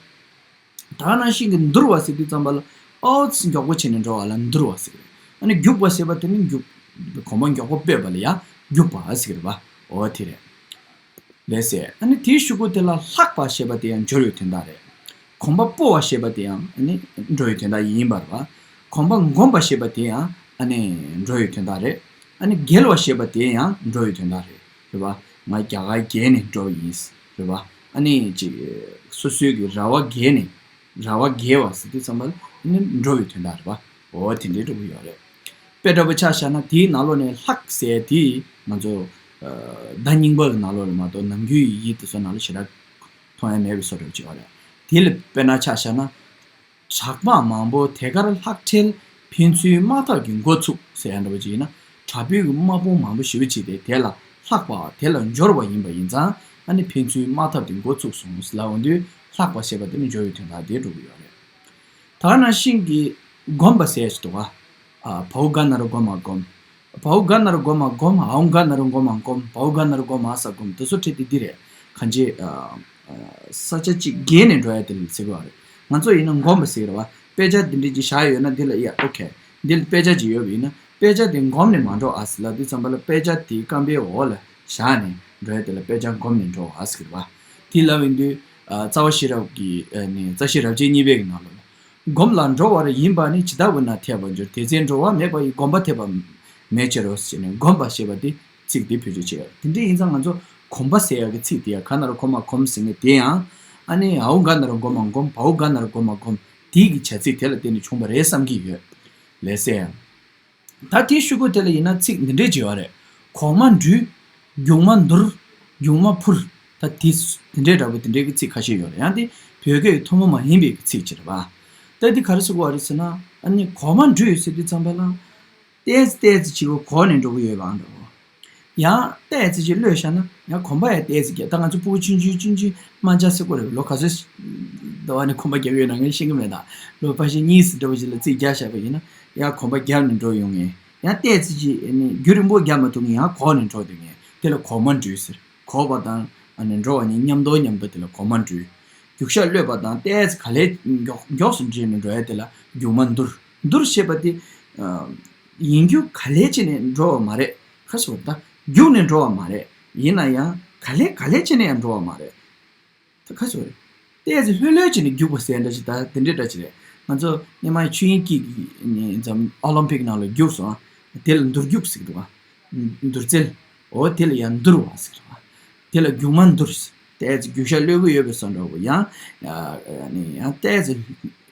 ད་ནང་བཞིན་གྱི་འདུར་བ་ཟེར་དུས་ཙམ་པ་ལ་ཨོ་ཙི་མགྱོགས་པོ་བྱས་ནས་འགྲོ་བ་ལ་འདུར་བ་ཟེར་གྱི་རེད། ཨ་ནི་རྒྱུག་པ་ཟེར་བ་དེ་ནི་རྒྱུག་གོམ་པ་མགྱོགས་པོ་སྤོས་པ་ལ་ཡང་རྒྱུག་པ་ཟེར་གྱི་རེད་པ། འོ་དེ་རེད། ལགས་སེ། ཨ་ནི་དེའི་ཤུལ་ལུགས་དེ་ལ་ལྷགས་པ་ཞེས་པ་དེ་ཡང་འབྱོར་བའི་དོན་དག་རེད། གོམ་པ་སྤོ་བ་ཞེས་པ་དེ་ཡང་ཨ་ནི་འགྲོ་བའི་དོན་དག་ཡིན་པ་རེད་པ། གོམ་པ་བསྒོམ་པ་ཞེས་པ་དེ་ཡང་ཨ་ནི་འགྲོ་བའི་དོན་དག་རེད། ཨ་ནི་བརྒལ་བ་ཞེས་པ་དེ་ཡང་འགྲོ་བའི་དོན་དག་རེད། རེད་པ། ང་རྒྱ་གར་བརྒལ་ནས་འགྲོ་བ་ཡིན། རེད་པ། ཨ་ནི་ཅིག་སོ་སོའི་གི་ར་བ་བརྒལ་ནས། ར་བ་བརྒལ་བ་ཟེར་དུས་ཙམ་པ་ལ་ཨ་ནི་འགྲོ་བའི་དོན་དག་རེད་པ། འོ་དེ་འདྲའི་འགྲོ་གི་ཡོད་རེད། དཔེ་འདྲ་པོ་ཆ་བཞག་ན་དེའི་ནང་ལོགས་ནས་ལྷགས་ཟེར་དེ་ང་ཚོ་ཨ་བརྡ་རྙིང་པ་གི་ནང་ལོགས་ལ་མ་གཏོགས་ནམ་རྒྱུན་ཡི་ཡི་དེ་ཚོ་ནང་ལ་ཞེ་དྲག་མཐོང་ཡ་མེད་པའི་བཟོ་འདྲ་པོ་ཅིག་ཡོད་རེད། དེ་ལ་དཔེར་ན་ཆ་བཞག་ན། བྲག་དམག་མང་པོ་དེ་གར་ལྷག་བྲལ། ཕན་ཚུན་དམག་འཐབ་ཀྱི་འགོ་ཚུགས་ཟེར་ཡ་འདྲ་པོ་ཅིག་ཡིན་ན། དྲག་པོའི་གི་དམག་དཔུང་མང་པོ་ཞེ་པོ་ཅིག་དེ་དེ་ལ་ལྷགས་པ་དེ་ལ་འབྱོར་བ་ཡིན་པ་ཡིན་ཙང་ཨ་ནི་ཕན་ཚུན་དམག་འཐབ་དེ་འགོ་ཚུགས་སོང་ལབ་འོང་དུས་ལྷགས་པ་ཞེས་པ་དེ་ནི་འབྱོར་བའི་དོན་དག་དེ་འགྲོ་གི་ཡོད་རེད། ད་ག་ནང་བཞིན་གྱི་བསྒོམ་པ་ཟེར་ཞིག་འདུག་ག་ཨ་བའོ་ག་ན་རོ་བསྒོམ་མ་བསྒོམ། བའོ་ག་ན་རོ་བསྒོམ་མ་བསྒོམ། འའོ་ག་ན་རོ་བསྒོམ་མ་བསྒོམ། བའོ་ག་ན་རོ་བསྒོམ་མ་ས་བསྒོམ། དེ་ཚོ་ཁྲིད་དེ་འདི་རེད། གང་ཅི། ས་ཆ་གཅིག་བརྒལ་ནས་འགྲོ་ཡ་དེ་ལ་ཟེར་གི་ཡོད་རེད། ང་ཚོ་ཡིན་ན་བསྒོམ་པ་ཟེར་གི་རེད་བ། དཔེ་ཆ་འདི་འདྲ་ཅིག་བཞག་ཡོད་ན་འདི་ལ་ཡ་ཨོ་ཁེ། འདི་ལ་དཔེ་ཆ་ཅིག་ཡོད་པ་ཡིན་ན་དཔེ་ཆ་དེ་བསྒོམ་ནས་མ་འགྲོ་ཨ་ཟེར་ལབ་དུས་ཙམ་པ་ལ་དཔེ་ཆ་དེའི་རྐང་པའི་འོག་ལ་བཞག་ནས་འགྲོ་ཡ་དེ་ལ་དཔེ་ཆ་བསྒོམ་ནས་འགྲོ་ཨ་ཟེར་གི་རེད་བ། དེ་ལབ་ཡིན་དུས་རྩ་བ་ཤེས་རབ་ཀྱི་ནི་རྩ་ཤེ་རབ་བྱེད་གཉིས་པའི་གི་ནང་ལ། བསྒོམ་ལ་འགྲོ་བར་ཡིན་པ་ནི་ཇི་ལྟ་བུ་ན་འཐད་པར་འགྱུར། དེ་ཚེ་འགྲོ་བ་མེད་པ་ཡི། བསྒོམ་པ་འཐད་པ་མེད་ཕྱིར་རོ་ཟེར་ནས་བསྒོམ་པ་ཞེས་པ་དེ་ཚིག་དེ་བེད་སྤྱོད་བྱས་ཡོད། དེ་འདྲ་ཡིན་ཙང་ང་ཚོ་གོམ་པ་ཟེར་ཡག་གི་ཚིག་དེ་ཡང་ག་ན་རོ་གོ་མ་གོམ་ཟེར་མཁན་དེ་ཡང་ཨ་ནི་འའོ་ག་ན་རོ་བསྒོམ་མ་བསྒོམ། བའོ་ག་ན་རོ་བསྒོམ་མ་བསྒོམ། དེའི་གི་བྱ་ཚིག་དེ་ལ་བརྟེན་ནས་བྱུང་བ་རེད་བསམ་གྱི་ཡོད། ལགས་སེ། ད་དེའི་ཤུལ་ལུགས་དེ་ལ་ཡིན་ན་ཚིག་འདི་འདྲས་ཅིག་ཡོད་རེད། གོང་མ་འདྲུད། མཇུག་མ་འདུར། མཇུག་མ་འཕུར། ད་དེ་དེ་འདྲས་འདྲ་པོ་དེ་འདྲས་ཀྱི་ཚིག་ཁ་ཤས་ཡོད་རེད། ཡང་དེ་བོད་སྐད་ཀྱི་ཐུན་མོང་མ་ཡིན་པའི་ཚིག་ཅིག་རེད་པ། ད་དེ་ག་རེ་ཟེར་དགོས་རེད་ཟེར་ན་ཨ་ནི་གོང་མ་འདྲུད་ཟེར་དུས་ཙམ་པ་ལ། ཏོག་ཙམ་ཏོག་ཙམ་ཅིག་གོ་ནས་འགྲོ་གི་ཡོད་པ་འདྲ་པོ། ཡང་ཏོག་ཙམ་ཅིག་གློད་བཞག་ན་ཡང་གོམ་པ་ཡང་ཏོག་ཙམ་རྒྱབ། ད་ང་ཚོ་སྤུ་གུ་ཆུང་ཆུང་ཆུང་ཆུང་དམར་འབྱར་ཟེར་གོ་རེད། ལོ་ག་ཚོད་ཟླ་བ་ནས་གོམ་པ་རྒྱབ་ཡོད་ན་ངས་ཤེས་ཀྱི་མེད། ད་ལོ་ཕལ་ཆེར་གཉིས་ཙམ་འདྲ་པོ་ཅིག་ལ་རྩིས་རྒྱག་བཞག་པ་ཡིན་ན་ཡང་གོམ་པ་རྒྱབ་ནས་འགྲོ་ཡོང་ངེས། ཡང་ཏོག་ཙམ་ཅིག་ནི་རྒྱུན་རིང་པོ་རྒྱབ་མ་ཐུབ་ངེས་ཡང་གོག་ནས་འགྲོ་སྡོད་ངེས། དེ་ལ་གོག་མ་འདྲུད་ཟེར། གོག་པ་དང་ཨ་ནི་འགྲོ་བ་གཉིས་མཉམ་དུ་མཉམ་དུ་དེ་ལ་གོག་མ་འདྲུད། རྒྱུག་ཤར་གློད་པ་དང་ཏོག་ཙམ་ག་ལེར་མགྱོགས་མགྱོགས་སུ་འགྲོ་ནས་འགྲོ་ཡ་དེ་ལ་མཇུག་མ་འདུར། འདུར་ཞེས་པ་དེ་ཡིན་རྒྱུ་ག་ལེར་བྱས་ནས་འགྲོ་བ་མ་རེད། ཁ་སོ་ད་རྒྱུག་ནས་འགྲོ་བ་མ་རེད། ཡིན་ན་ཡང་ག་ལེར་ག་ལེར་བྱས་ནས་ཡང་འགྲོ་བ་མ་རེད། ད་ཁ་སོ་རེད། ཏོག་ཙམ་ལྷོད་ལྷོད་བྱས་ནས་རྒྱུག་པ་ཟེར་འདྲ་ཞིག་ད་དེ་འདྲའི་འདྲ་ཞིག་རེད། ང་ཚོ་སྔོན་མ་ཆོས་དབྱིངས་སྐྱིད་ཀྱིས་ནི་འཛམ་ཨོ་ལིམ་པིག་ནང་ལ་རྒྱུགས་སོང་། དེ་ལ་འདུར་རྒྱུག་ཟེར་གི་འདུག་བ། འདུར་རྩལ། འོ་དེ་ལ་ཡང་འདུར་བ་ཟེར་གི་འདུག་བ། དེ་ལ་མཇུག་མ་འདུར། ཏོག་ཙམ་རྒྱུག་ཤར་གློད་ཀྱི་ཡོད་པའི་བཟོ་འདྲ་བོ་ཡང་། ནི་ཡང་ཏོག་ཙམ་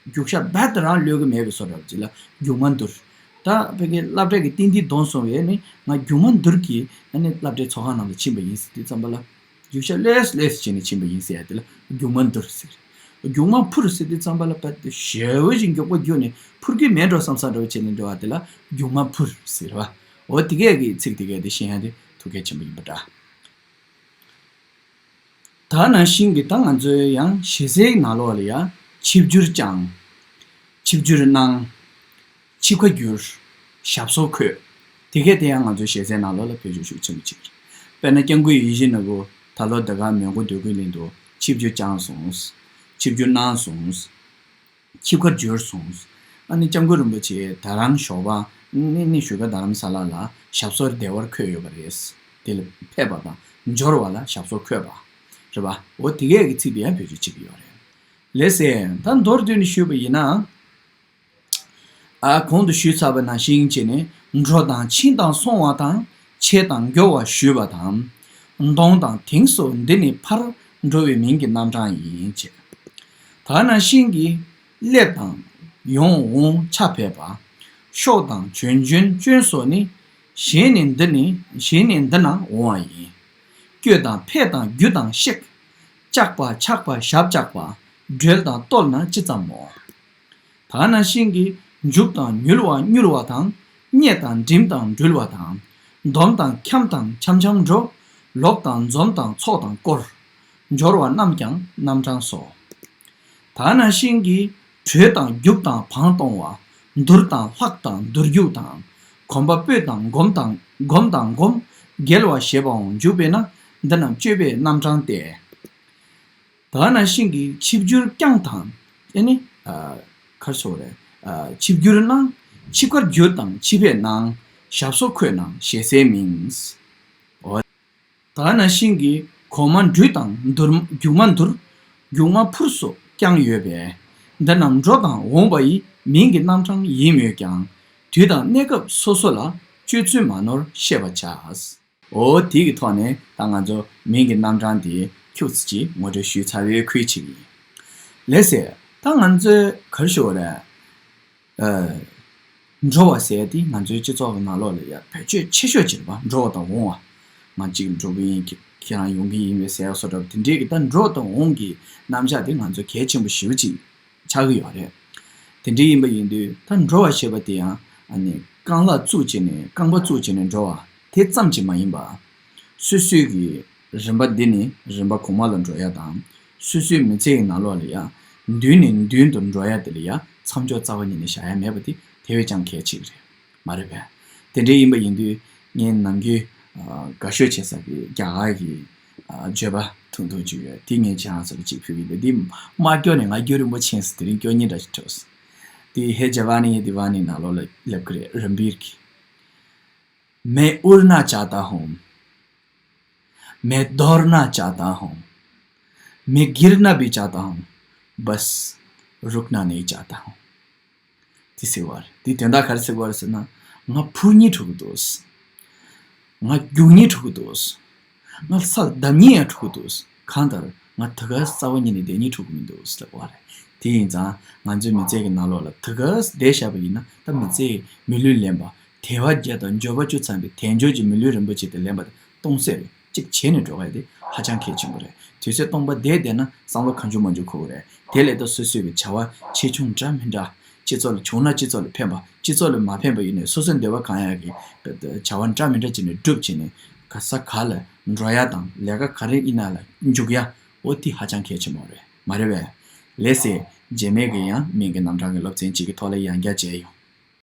རྒྱུག་ཤར་རྦད་དེ་རང་གློད་ཀྱི་མེད་པའི་བཟོ་འདྲ་བོ་ཅིག་ལ་མཇུག་མ་འདུར། ད་ཕ་གི་སློབ་གྲྭ་གི་ཏིང་ཏིང་གདོང་སོང་བས་ནི་ང་མཇུག་མ་འདུར་གྱིས་ནི་སློབ་གྲྭའི་ཚོགས་ཁང་ནང་ལ་ཕྱིན་པ་ཡིན་ཟེར་དུས་ཙམ་པ་ལ། རྒྱུག་ཤར་ལྷོད་ལྷོད་བྱས་ནས་ཕྱིན་པ་ཡིན་ཟེར་ཡ་དེ་ལ་མཇུག་མ་འདུར་ཟེར། མཇུག་མ་འཕུར་ཟེར་དུས་ཙམ་པ་ལ་ཕར་དུ་ཞེ་པོ་ཞིག་མགྱོགས་པོ་རྒྱུགས་ནས་འཕུར་གྱི་མེད་འགྲོ་བསམ་བསམ་འདྲ་བོ་བྱས་ནས་འགྲོ་བ་དེ་ལ་མཇུག་མ་འཕུར་ཟེར་བ། འོ་དེ་གས་ཀྱི་ཚིག་དེ་གས་དེ་ཤེས་ཡ་དེ་ཐུགས་གལ་ཆེན་པོ་ཡིན་པ་འདྲ། ད་ནང་བཞིན་གྱི་ད་ང་ཚོའི་ཡང་ཞེ་སའི་ནང་ལོགས་ལ་ཡང་ཆིབས་བསྒྱུར་བསྐྱངས། ཆིབས་བསྒྱུར་གནང་། ཆིབས་ཁ་བསྒྱུར། ཞབས་སོར་འཁོད། དེ་གས་དེ་ཡང་ང་ཚོའི་ཞེ་སའི་ནང་ལོགས་ལ་བེད་སྤྱོད་ཤུགས་ཆེན་པོ་བྱེད་ཀྱི་རེད། དཔེར་ན་སྐྱབས་མགོན་ཡིད་བཞིན་ནོར་བུ་ད་ལོ་འདི་ག་མོན་གྷོ་འདོད་རྒུ་གླིང་དུ་ཆིབས་བསྒྱུར་བསྐྱངས་སོང་། ཆིབས་བསྒྱུར་གནང་སོང་། ཆིབས་ཁར་འབྱོར་སོང་། ཨ་ནི་སྐྱབས་མགོན་རིན་པོ་ཆེ་རྡ་རམ་ཞོགས་པ་ནི་ནི་བཞུགས་སྒར་རྡ་རམ་ས་ལ་ལ་ཞབས་སོར་བདེ་བར་འཁོད་ཡོད་པ་རེད། དེ་ལ་ཕེབས་པ་དང་འབྱོར་བ་ལ་ཞབས་སོར་འཁོད་པ་རེད་པ། འོ་དེ་གས་ཀྱི་ཚིག་དེ་ཡང་བེད་སྤྱོད་བྱེད་ཀྱི་ཡོད་རེད། ལགས་སེ། ད་མདོར་བསྡུས་ནས་ཞུས་པ་ཡིན་ན། ཨ་གོང་དུ་ཞུས་ཚར་བ་ནང་བཞིན་བྱས་ནས་འགྲོ་དང་ཕྱིན་དང་སོང་བ་དང་ཆེ་དང་མགྱོགས་པ་ཞུས་པ་དང་། གདོང་དང་དེང་སོགས་འདི་ནི་ཕར་འགྲོ་བའི་མིང་གི་རྣམ་གྲངས་ཡིན་ཅེས། ད་ནང་བཞིན་གྱི་སླེབས་དང་ཡོང་འོང་ཆ་ཕེབས་པ། ཤོག་དང་བྱོན་བྱོན་བྱོན་སོགས་ནི། གཞན་ནི་འདི་ནི་གཞན་ནི་འདི་ན་འོང་བ་ཡིན། བསྐྱོད་དང་ཕེབས་དང་བརྒྱུད་དང་གཤེགས། བཅག་པ་ཆག་པ་ཞབས་བཅག་པ། བགྲོད་དང་བརྟོལ་ན་ཅི་ཙམ་མོ། ད་ནང་བཞིན་གྱི་འཇུག་དང་མྱུལ་བ་མྱུར་བ་དང་། རྙེད་དང་འགྲིམ་དང་འགྲུལ་བ་དང་། འདོམ་དང་འཁྱམ་དང་འཆམ་འཆམ་འགྲོ། ལོག་དང་འཛོམས་དང་ཚོགས་དང་བསྐོར། འབྱོར་བ་རྣམས་ཀྱང་རྣམ་གྲངས་སོ། ད་ནང་བཞིན་གྱི་བྲོས་དང་རྒྱུག་དང་བང་གཏོང་བ། འདུར་དང་ལྷག་དང་འདུར་རྒྱུག་དང་། གོམ་པ་སྤོས་དང་སྒོམ་དང་སྒོམ་དང་སྒོམ། འགེལ་བ་ཞེས་པའང་འཇུག་པས་ན་འདི་རྣམས་སྤྱོད་པའི་རྣམ་གྲངས་ཏེ། ད་ནང་བཞིན་གྱི་ཆིབས་བསྒྱུར་བསྐྱངས་དང་ཨེ་ནི། ཨ་གར་སོགས་རེད། ཨ་ཆིབས་བསྒྱུར་གནང་། ཆིབས་ཁར་བསྒྱུར་དང་ཆིབས་ཕེབས་གནང་། ཞབས་སོར་འཁོད་གནང་ཞེས་ཟེར་མིན། འོ། ད་ནང་བཞིན་གྱི་གོང་མ་འབྲུ་དང་འདུར་རྒྱུག་མ་འདུར། རྒྱུག་མ་འཕུར་སོགས་བསྐྱངས་ཡོད་པས། འདི་རྣམས་འགྲོ་དང་འོང་བ་ཡི་མིང་གི་རྣམ་གྲངས་ཡིན་མོད་ཀྱང་། དུས་དང་གནས་སྐབས་སོ་སོ་ལ་སྤྱོད་ཚུལ་མ་ནོར་ཤེས་པར་བྱ། འོ་དེ་གི་ཐོག་ནས་ད་ང་ཚོ་མིང་གི་རྣམ་གྲངས་དེ་ཁྱུག་ཙམ་ཅིག་ངོ་སྤྲོད་ཞུས་ཚར་བའི་ཁུལ་ཅིག་ཡིན། ལགས་སེ། ད་ང་ཚོས་ག་རེ་ཞུ་བ་རེད། ཨ། འགྲོ་བ་ཟེར་དེ་ང་ཚོའི་སྤྱི་ཚོགས་ཀྱི་ནང་ལོགས་ལ་ཡ་བེད་སྤྱོད་ཆེ་ཤོས་ཅིག་རེད་པ། འགྲོ་བ་དང་འོང་བ། ང་གཅིག་འགྲོ་གི་ཡིན། ཁྱེད་རང་ཡོང་གི་ཡིན་པའི་ཟེར་བ་སོགས་འདྲ་པོ་དེ་འདྲའི་གི་ད་འགྲོ་བ་དང་འོང་གི་རྣམ་གཞག་དེ་ང་ཚོ་གལ་ཆེན་པོ་ཞེ་པོ་ཅིག་ཆགས་ཀྱི་ཡོད་རེད། དེ་འདྲ་ཡིན་པ་ཡིན་དུས་ད་འགྲོ་བ་ཞེས་པ་དེ་ཡང་ཨ་ནི་རྐང་ལག་བཙུགས་བྱས་ནས་རྐང་པ་བཙུགས་བྱས་ནས་འགྲོ་བ་དེ་ཙམ་གྱིས་མ་ཡིན་པ། སོ་སོའི་གི་རིམ་པ་འདི་ནི་རིམ་པ་གོང་མ་ལ་འགྲོ་ཡ་དང་། སོ་སོའི་མི་ཚེ་ཡི་ནང་ལོགས་ལ་ཡ་མདུན་ནས་མདུན་དུ་འགྲོ་ཡ་དེ་ལ་ཡ་མཚམས་འཇོག་རྩ་བ་ཉིད་ནས་བཞག་ཡ་མེད་པ་དེ་དེ་བས་ཀྱང་གལ་ཆེ་གི་རེད། མ་རེད་པས། དེ་འདྲ་ཡིན་པ་ཡིན་དུས་ངས་ནམ་རྒྱུན་ཨ་དགའ་ཤོས་བྱེད་ས་གི་རྒྱ་གར་གྱི་ཨ་བརྗོད་པ་ཐུང་ཐུང་ཅིག་ཡོད། དེ་ངས་ཁྱེད་རང་ཚོ་ལ་ཅིག་ཕུལ་གི་འདུག་འདི་མ་སྐྱོར་ནས་ང་སྐྱོ་རིན་པོ་ཆེ་ཟེར་དེ་རིང་སྐྱོ་སྙིང་འདྲ་ཞིག་འཕྲོག་སོང་། དེ་ཧེ་ཇ་ཝ་ནི་དི་ཝ་ནི་ནང་ལོགས་ལ་སླེབས་ཀྱི་རེད། རམ་བིར་གྱི། मैं उड़ना चाहता हूँ। मैं दौड़ना चाहता हूँ। मैं गिरना भी चाहता हूँ। बस रुकना नहीं चाहता हूँ། དེ་ཟེར་བ་རེད། དེ་དོན་དག་ག་རེ་ཟེར་བ་རེད་ཟེར་ན། ང་འཕུར་སྙིང་འདོད་ཀྱི་འདུག་ང་རྒྱུག་སྙིང་འདོད་ཀྱི་འདུག་ང་ས་ལ་བརྡབ་སྙིང་ཡང་འདོད་ཀྱི་འདུག་གང་ལྟར་ང་ད་ག་རྩ་བ་ཉིད་ནས་བསྡད་སྙིང་འདོད་ཀྱི་མི་འདུག་ཟེར་བ་རེད། དེ་ཡིན་ཙང་ང་ཚོའི་མི་ཚེ་གི་ནང་ལོགས་ལ་ད་ག་བསྡད་བཞག་པ་ཡིན་ན་ད་མི་ཚེ་གི་མི་ལུས་ལེན་པ། དལ་བ་བརྒྱད་དང་འབྱོར་པ་བཅུ་ཚང་བའི་དལ་འབྱོར་གྱི་མི་ལུས་རིན་པོ་ཆེ་དེ་ལེན་པ་དེ་སྟོང་ཟད་རེད། གཅིག་བྱས་ནས་འགྲོ་བ་དེ་ཧ་ཅང་གལ་ཆེན་པོ་རེད། དུས་ཚོད་སྟོང་པ་བསྡད་བསྡད་ན་བསམ་བློ་གང་བྱུང་མང་བྱུང་འཁོར་གི་རེད། དེ་ལས་ད་སོ་སོའི་གི་བྱ་བ་ཆེ་ཆུང་འདྲ་མི་འདྲ། སྤྱི་ཚོགས་ལ་བྱུང་ན་སྤྱི་ཚོགས་ལ་ཕན་པ། སྤྱི་ཚོགས་ལ་མ་ཕན་པ་ཡིན་ནའི་སོ་སོའི་འདོད་པ་གང་ཡག་གི་བྱ་བ་འདྲ་མི་འདྲ་བྱས་ནས་སྒྲུབ་བྱས་ནས་ག་ས་ག་ལ་འགྲོ་ཡ་དང་ལས་ཀ་ག་རེ་ཡིན་ན་ལ་འཇུག་ཡ། འོ་དེ་ཧ་ཅང་གལ་ཆེན་པོ་རེད། མ་རེད་པས། ལགས་སེ། རྗེས་མའི་གི་ཡང་མིང་གི་རྣམ་གྲངས་ཀྱི་སློབ་ཚན་གཅིག་གི་ཐོག་ལ་ཡང་བསྐྱར་མཇལ་ཡོང་།